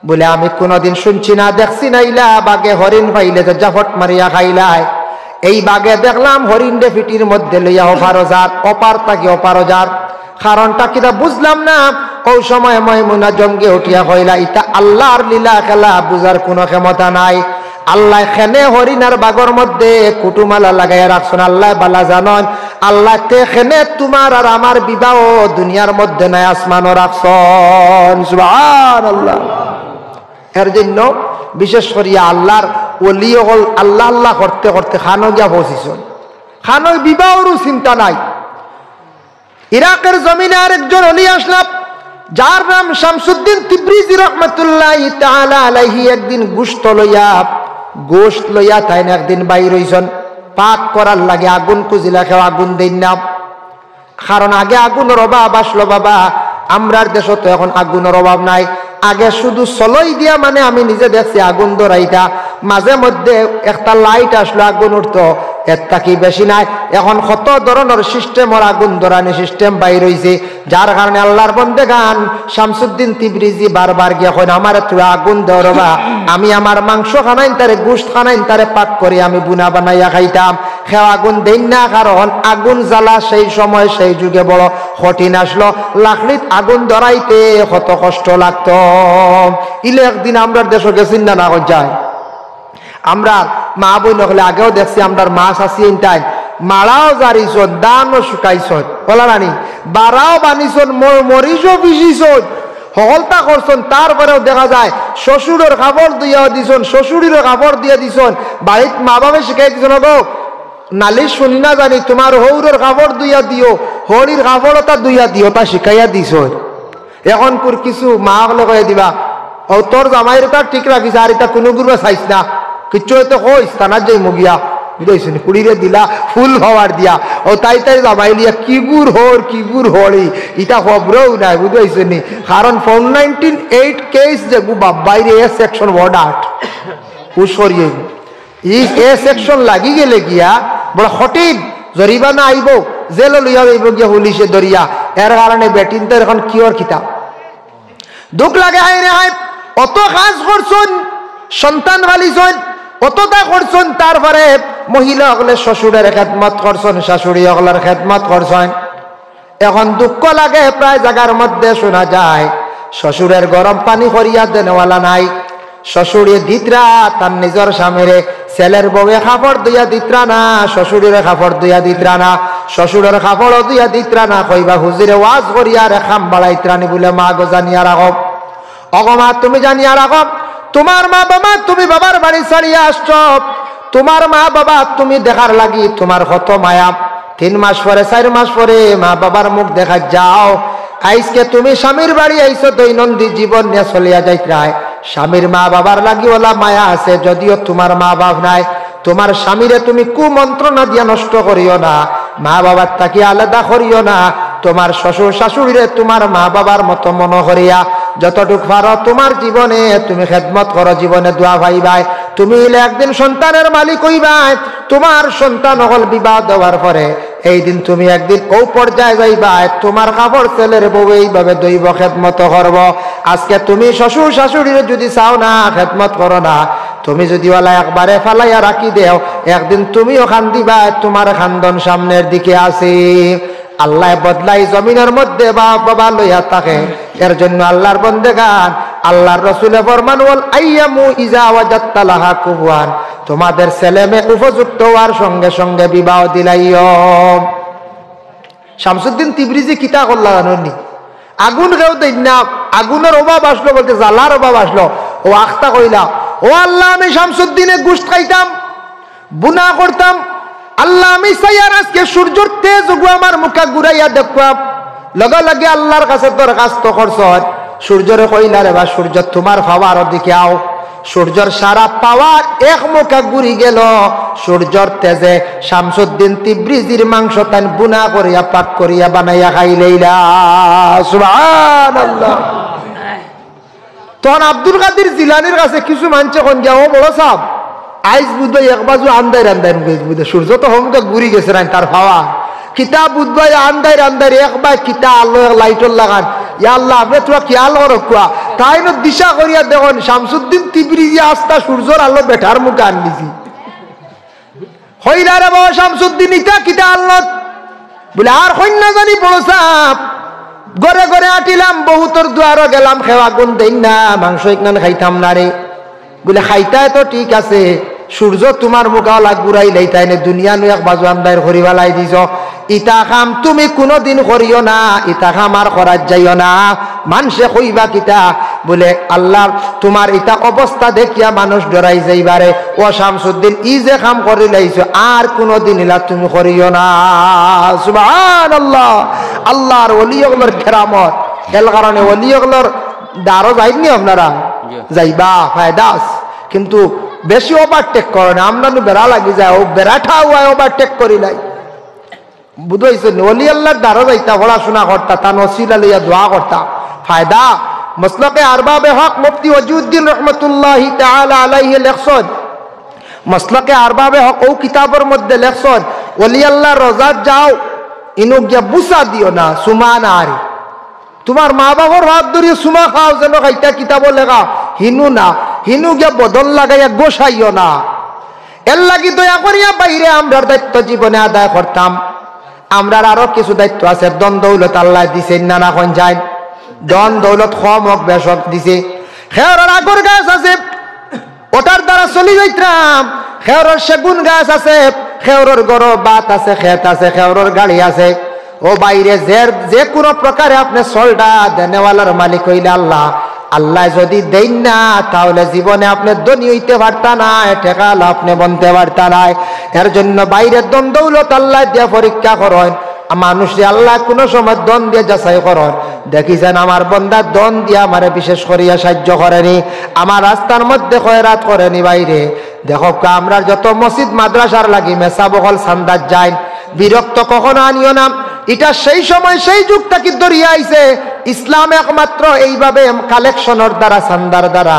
বুলে, আমি কুনুদিন শুনছি না, দেখছি না, ইলা বাঘে হরিণ পাইলে যে জাফট মারিয়া খাইলায়। এই বাঘে দেখলাম হরিণরে পিঠির মধ্যে লইয়া ওপারো যার, ওপার থাকি ওপারো যার। কারণটা কিতা বুঝলাম না। অউ সময় ময়মুনা জঙ্গি উঠিয়া কইলা, ইতা আল্লার লীলা খেলা বুঝার কুনু ক্ষমতা নাই। আল্লায় কেনে হরিণ আর বাঘর মধ্যে কুটুমালা লাগাইয়া রাখছইন, আল্লায় ভালা জানইন। আল্লায় তে কেনে তুমার আর আমার বিবাহ দুনিয়ার মধ্যে নায়, আসমানো রাখছইন। সুবহানাল্লাহ। এর জন্য বিশেষ করিয়া আল্লার ওলি অকল আল্লাহ আল্লাহ করতে করতে কানো গিয়া পৌঁছিছইন। কানো বিবাহরও চিন্তা নাই। ইরাকের জমিনে আরেকজন ওলি আছলা, যার নাম শামসুদ্দিন তিব্রিজি রহমতুল্লাহি তাআলা আলাইহি। একদিন গোশত লইয়া, গোশত লইয়া তাইন একদিন বাইর অইছইন, পাক করার লাগি আগুন খুজিলা, কেউ আগুন দেইন না। কারণ আগে আগুনর অভাব আছলো বাবা, আমরার দেশো তো এখন আগুনর অভাব নাই। আগে শুধু চলই দিয়া, মানে আমি নিজে দেখছি আগুন ধরাইতা, মাঝে মধ্যে একটা light আছলো, আগুন উঠতো, এর থাকি বেশি নাই। এখন কত ধরনর system-র আগুন ধরানি system বাইর অইছে, যার কারণে আল্লার বন্দেগান শামসুদ্দিন তিব্রিজি বারবার গিয়া কইন, আমারে তুরা আগুন দেও রে বা, আমি আমার মাংস খানাইন তারে, গোশত খানাইন তারে পাক করি আমি ভুনা বানাইয়া খাইতাম। কেউ আগুন দেইন না, কারণ আগুন জ্বালা সেই সময় সেই যুগে বড় কঠিন আছলো, লাকড়িত আগুন ধরাইতে কত কষ্ট লাগতো। ইলে একদিন আমরার দেশো গেছইন না, না কই যায়? আমরার মা বইন অকলে আগেও দেখছি, আমরার মা চাচি ইনতাইন মাড়াও জারিছইন, ধানও শুকাইছইন, অলা নানি, বাড়াও বানিছইন, মর-, মরিচও পিষিছইন, হকলতা করছইন। তারপরেও দেখা যায় শ্বশুরর কাপড় ধুইয়া দিছইন, শ্বশুরিরও কাপড় দিয়া দিছইন। বাড়িত মা বাপে শিখাই দিছইন, "ওগো, নালিশ হুনি না জানি, তুমার হউরর কাপড় ধুইয়া দিও, হড়ির কাপড় অতা ধুইয়া দিও", তা শিখাইয়া দিছইন। অখনকুর কিছু মা অকলে কইয়া দিবা, "ও তোর জামাইর অতা ঠিক রাখিস, আর ইতা কুনু গুরুবা চাইস না, কিচ্ছু অইতে কইস, থানাত যাইমু গিয়া", বুঝাইছনি? কুড়িরে দিলা ফুল পাওয়ার দিয়া, ও তাই তাই জামাই লিয়া কি গুর হর, কি গুর হড়ি, ইতা খবরও নাই, বুঝাইছনি? কারণ ফোর নাইনটিন এইট কেস যেগু বাব্বাইরে, এ সেকশন ওয়ার্ড আট, হুশ করিয়ে। ই এ সেকশন লাগি গেলে গিয়া বড় কঠিন জরিমানা আইবো, জেলো লইয়া যাইবো গিয়া পুলিশে ধরিয়া। এর কারণে বেটিন্তর অখন কিওর কিতা? দুখ লাগে, হায় রে হায়, অত কাজ করছইন, সন্তান পালিছইন, অততা করছইন, তারপরে মহিলা অকলে শ্বশুরর খেদমত করছইন, শাশুড়ি অকলর খেদমত করছইন। অখন দুঃখ লাগে, প্রায় জাগার মধ্যে হুনা যায়, শ্বশুরর গরম পানি করিয়া দেনেওয়ালা নাই। শ্বশুরে দিতরা তার নিজর স্বামীরে, ছেলের বউয়ে কাপড় ধুইয়া দিতরা না, শ্বশুররে কাপড় ধুইয়া দিতরা না, শ্বশুরর কাপড়ও ধুইয়া দিতরা না, কইবা, "হুজুরে ওয়াজ করিয়া আরে কাম বাড়াইতরা নি বুলে।" মা গো, জানিয়া রাখো, ওগো মা, তুমি জানিয়া রাখো, তুমার মা বাবা, তুমি বাবার বাড়ি ছাড়িয়া আসছো, তুমার মা বাবা তুমি দেখার লাগি তুমার কত মায়া। তিন মাস পরে, চাইর মাস পরে মা বাবার মুখ দেখাত যাও। আইজকে তুমি স্বামীর বাড়ি আইছো, দৈনন্দিন জীবন নিয়া চলিয়া যাইতরায়। স্বামীর মা বাবার লাগি অলা মায়া আছে, যদিও তুমার মা বাপ নাই। তুমার স্বামীরে তুমি কুমন্ত্রণা দিয়া নষ্ট করিও না, মা বাবার থাকি আলাদা করিও না। তুমার শ্বশুর শাশুড়িরে তুমার মা বাবার মতো মনো করিয়া যতটুক পারো তুমার জীবনে তুমি খেদমত করো, জীবনে দোয়া পাইবায়। তুমি অইলে একদিন সন্তানের মালিক অইবায়, তুমার সন্তান অকল বিবাহ দেওয়ার পরে এই দিন তুমি একদিন অউ পর্যায়ে যাইবায়, তুমার কাপড় ছেলের বউয়ে এইভাবে ধইবো, খেদমত করবো। আইজকে তুমি শ্বশুর শাশুড়িরে যুদি চাও না, খেদমত করো না, তুমি যুদি অলা একবারে ফালাইয়া রাখি দেও, একদিন তুমিও কান্দিবায়, তুমার কান্দন সামনের দিকে আছে। আল্লায় বদলা ই জমিনর মধ্যে বাপ বাবা লইয়া থাকে। এর জন্য আল্লার বন্দেগান, আল্লার রসুলে ফরমান, "ওয়াল আইয়ামু ইজা ওয়াজাদতা লাহা কুফুয়ান", তুমাদের ছেলে মেয়ে উপযুক্ত অওয়ার সঙ্গে সঙ্গে বিবাহ দিলাইও। শামসুদ্দিন তিবরিজি কিতা করলা জানো নি? আগুন কেউ দেইন না, আগুনর অভাব আসলো বলতে জ্বালার অভাব আসলো। অউ আখতা কইলা, "ও আল্লাহ, আমি শামসুদ্দিনে গুস্ত খাইতাম, বুনা করতাম। আল্লাহ, আমি চাইয়ার আইজকে সূর্যর তেজ অগু আমার মুখা ঘুরাইয়া দেখুয়া।" লগে লগে আল্লার কাছে দরখাস্ত করছইন। সূর্যরে কইলা, "রে বা সূর্য, তুমার পাওয়ার ওদিকে আও।" সূর্যর সারা পাওয়ার এক মুখা ঘুরি গেল। সূর্যর তেজে শামসুদ্দিন তিবরিজির মাংস তাইন বুনা করিয়া, পাক করিয়া, বানাইয়া খাইলাইলা। সুবহানাল্লাহ। তখন আব্দুল কাদির জিলানির কাছে কিছু মানষে কইন গিয়া, "ও বড় সাব, আইজ বুধবায় এক বাজু আন্দাইর আন্দাইর গেছে বুধবায়, সূর্য তো হমকা ঘুরি গেছে নাই তার পাওয়ার। কিতা বুধবায় আন্দাইর আন্দাইর এক বায় কিতা আলো এক লাইটর লাগান। ইয়া আল্লাহ, আপনে তুমরা খিয়াল করউক্কা।" তাইন দিশা করিয়া দেখইন, শামসুদ্দিন তিবরিজি আস্তা সূর্যর আলো বেটার মুখা আনিলিছি। কইলা, "রে বা শামসুদ্দিন, ইতা কিতা আল্লত?" বুলে, "আর কইন না জানি বড় সাব, ঘরে ঘরে আটিলাম, বহুতর দুয়ারো গেলাম, কেউ আগুন দেইন না, মাংস ইখান খাইতাম না রে।" বুলে, "খাইতায় তো ঠিক আছে, সূর্য তুমার মুখা অলা ঘুরাইলাইতায় নে, দুনিয়া নু এক বাজু আন্দাইর করি ফালাই দিছো। ইতা কাম তুমি কুনুদিন করিও না, ইতা কাম আর করাত যাইও না।" মানষে কইবা কিতা? বুলে, "আল্লাহ, তুমার ইতা অবস্থা দেখিয়া মানুষ ডরাই যাইবারে। ও শামসুদ্দিন, ই যে কাম করিলাইছো, আর কুনুদিন ইলা তুমি করিও না।" সুবহানাল্লাহ। আল্লার ওলি অকলর কেরামত। এর কারণে ওলি অকলর দ্বারো যাইন নি আপনারা? জি। যাইবা, ফায়দা আছে। কিন্তু বেশি overtake করো না, আমরা নু বেড়া লাগি যায়, অউ বেড়াটা অয় overtake করিলাই। বুঝাইছইন নি? ওলি আল্লার দ্বারো যাইতা, পড়াশুনা করতা, তান ওসিলা লইয়া দোয়া করতা, ফায়দা। মসলকে আরবাবে হক মুফতি ওয়াজিউদ্দিন রহমতুল্লাহি তাআলা আলাইহি লেখছইন, মসলকে আরবাবে হক অউ কিতাবর মধ্যে লেখছইন, ওলি আল্লার রওজাত যাও, ইনো গিয়া বুসা দিও না, চুমা না আরি। তুমার মা বাপর হাত ধরিয়া চুমা খাও, যেন খাইতা কিতাবো লেখা, হিনু না, হিনু গিয়া বদন লাগাইয়া গোসাইও না। এর লাগি দয়া করিয়া ভাইরে আমরার দায়িত্ব জীবনে আদায় করতাম। আমরার আরো কিছু দায়িত্ব আছে, ধন দৌলত আল্লায় দিছে, না না কইন যাইন, ধন দৌলত কম অউক বেশ অউক দিছে, খেয়ার আগর গাছ আছে, ওটার দ্বারা চলি যাইতাম। খেওরর সেগুন গাছ আছে, খেওরর ঘরো ভাত আছে, খেত আছে, খেওরর গাড়ি আছে। ও ভাইরে, যে, যে কুনু প্রকারে আপনে চলরা দেনেওয়ালার মালিক অইলা আল্লাহ। আল্লায় যুদি দেইন না, তাহলে জীবনে আপনে ধনী অইতে পারতা নায়, টেকাআলা আপনে বনতে পারতা নায়। এর জন্য ভাইরে, ধন দৌলত আল্লায় দিয়া পরীক্ষা করইন। মানুষরে আল্লায় কুনু সময় ধন দিয়া যাচাই করইন, দেখিছইন আমার বন্দা ধন দিয়া আমারে বিশেষ করিয়া সাহায্য করেনি, আমার রাস্তার মধ্যে খয়রাত করেনি। ভাইরে, দেখউক্কা, আমরার যত মসজিদ মাদ্রাসার লাগি মেসাব অকল চান্দাত যাইন, বিরক্ত কখনো আনিও না। ইটা সেই সময় সেই যুগ থাকি ধরিয়া আইছে। ইসলাম একমাত্র এইভাবে কালেকশনর দ্বারা, চান্দার দ্বারা।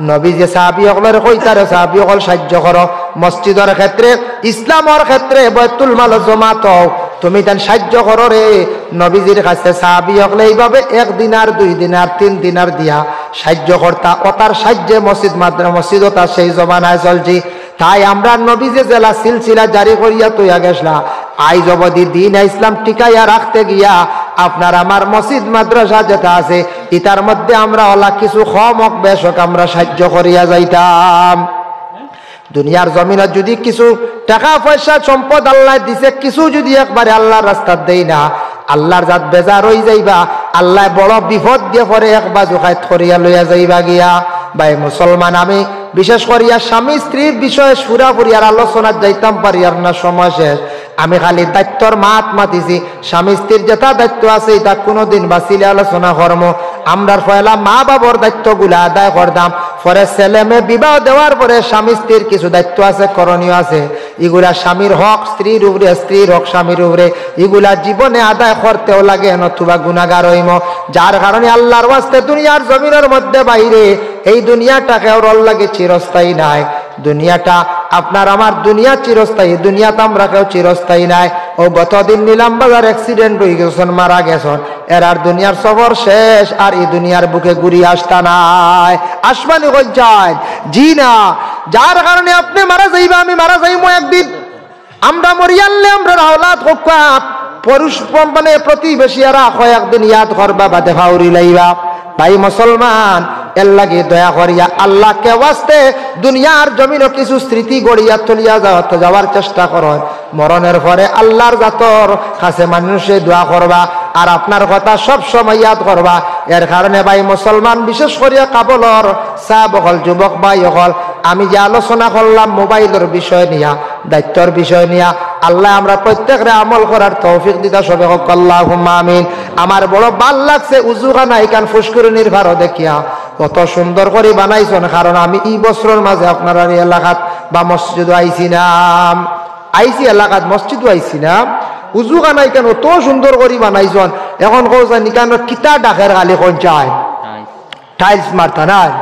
নবীজিয়ে সাহাবী অকলরে কইতা রে, সাহাবী অকল সাহায্য করো, মসজিদর ক্ষেত্রে, ইসলামর ক্ষেত্রে, বায়তুল মাল জমাত অও, তুমি তান সাহায্য করো রে। নবীজির কাছে সাহাবী অকলে এইভাবে এক দিনার, দুই দিনার, তিন দিনার দিয়া সাহায্য করতা। অতার সাহায্যে মসজিদ মাদ্রা-, মসজিদ অতা সেই জমানায় চলছি। তাই আমরার নবীজিয়ে যেলা সিলসিলা জারি করিয়া থইয়া গেছলা, আইজ অবধি দ্বীন ইসলাম টিকাইয়া রাখতে গিয়া আপনার আমার মসজিদ মাদ্রাসা যেটা আছে, ইতার মধ্যে আমরা অলা কিছু কম অউক বেশ অউক আমরা সাহায্য করিয়া যাইতাম। দুনিয়ার জমিনো যুদি কিছু টেকা পয়সা সম্পদ আল্লায় দিছে, কিছু যুদি একবারে আল্লার রাস্তাত দেই না, আল্লার জাত বেজার অইযাইবা, আল্লায় বড় বিপদ দিয়া পরে এক বাজু খাইত করিয়া লইয়া যাইবা গিয়া। ভাই মুসলমান, আমি বিশেষ করিয়া স্বামী স্ত্রীর বিষয়ে পুরাপুরি আর আলোচনাত যাইতাম পারিয়ার না, সময় শেষ। আমি খালি দায়িত্বর মাত মাতিছি। স্বামী স্ত্রীর যেটা দায়িত্ব আছে, ইটা কুনুদিন বাচিলে আলোচনা করমু। আমরার পয়লা মা বাবার দায়িত্বগুলা আদায় করতাম, পরে ছেলে মেয়ে বিবাহ দেওয়ার পরে স্বামী স্ত্রীর কিছু দায়িত্ব আছে, করণীয় আছে, ইগুলা স্বামীর হক স্ত্রীর উপরে, স্ত্রীর হক স্বামীর উপরে, ইগুলা জীবনে আদায় করতেও লাগে, নতুবা গুনাগার অইমু। যার কারণে আল্লার ওয়াস্তে দুনিয়ার জমিনর মধ্যে ভাইরে, এই দুনিয়াটা কেউরর লাগি চিরস্থায়ী নায়। দুনিয়াটা আপনার আমার দুনিয়া চিরস্থায়ী, দুনিয়াত আমরা কেউ চিরস্থায়ী নায়। ও গতদিন নিলাম বাজার accident অইগেছইন, মারা গেছইন, এরার দুনিয়ার সফর শেষ, আর ই দুনিয়ার বুকে ঘুরি আসতা নায়। আসবানি কইছইন? জি না। যার কারণে আপনে মারা যাইবা, আমি মারা যাইমু একদিন। আমরা মরিয়ারলে আমরার আওলাদ অউক্কা, পুরুষ মানে প্রতিবেশী এরা কয়েকদিন ইয়াদ করবা, বাদে ফাউরি লাইবা। ভাই মুসলমান, এর লাগি দয়া করিয়া আল্লাকে ওয়াস্তে দুনিয়ার জমিনো কিছু স্মৃতি গড়িয়া তুলিয়া যাওয়া, তো যাওয়ার চেষ্টা করইন। মরণের পরে আল্লার জাতর কাছে মানুষে দোয়া করবা, আর আপনার কথা সব সময় ইয়াদ করবা। এর কারণে ভাই মুসলমান, বিশেষ করিয়া কাবলর সাব অকল, যুবক ভাই অকল, আমি যে আলোচনা করলাম মোবাইলর বিষয় নিয়া, দায়িত্বর বিষয় নিয়া, আল্লায় আমরা প্রত্যেকরে আমল করার তৌফিক দিতা, সবে কউক্কা আল্লাহুম্মা আমিন। আমার বড় ভালা লাগছে উজুখানা ইখান ফুশকুরিনির পারো দেখিয়া, অত সুন্দর করি বানাইছইন, কারণ আমি ই বছরর মাঝে আপনারার ই এলাকাত বা মসজিদো আইছি না, আইছি এলাকাত, মসজিদো আইছি না। উজুখানা ইখান অত সুন্দর করি বানাইছইন, এখন কও চাইন ইখান কিতা ডাকের খালি কইন চাইন। Tiles মারতা নায়।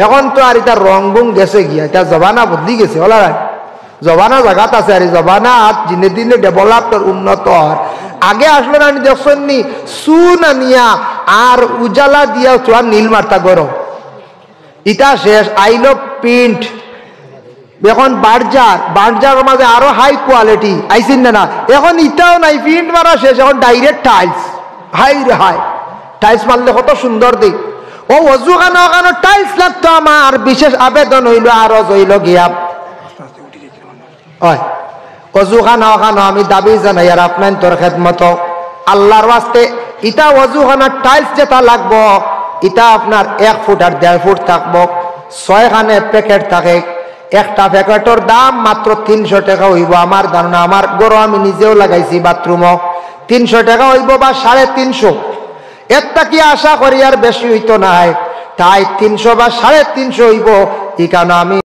এখন তো আর ইতা রং বং গেছে গিয়া, ইতা জমানা বদলি গেছে, অলা নায়? জমানা জাগাত আছে, আর ই জমানাত দিনে দিনে develop অর, উন্নত অর। আগে আসলে না, আমি দেখছইন নি, চুন আনিয়া আর উজালা দিয়া চুয়ার নীল মারতা গরম। ইতা শেষ, আইলো paint। এখন বার্জার, বার্জারর মাঝে আরো high quality, আইছইন না, না? এখন ইতাও নাই, paint মারা শেষ, এখন direct tiles। হায় রে হায়, tiles মারলে কত সুন্দর দেখ। ও অজুখানা অখানো tiles লাগতো, আমার বিশেষ আবেদন অইলো, আরজ অইলো গিয়া। অয়, অজুখানা অখানো আমি দাবি জানাইয়ার আপনাইনতর খেদমতো, আল্লার ওয়াস্তে, ইতা অজুখানার tiles যেটা লাগবো, ইতা আপনার এক ফুট আর দেড় ফুট থাকবো, ছয়খানে packet থাকে, একটা packetর দাম মাত্র তিনশো টেকা অইবো। আমার ধারণা, আমার ঘরো আমি নিজেও লাগাইছি, bathroomও তিনশো টেকা অইবো বা সাড়ে তিনশো, এর থাকি আশা করি আর বেশি অইতো নায়। তাই তিনশো বা সাড়ে তিনশো অইবো, ইখানো আমি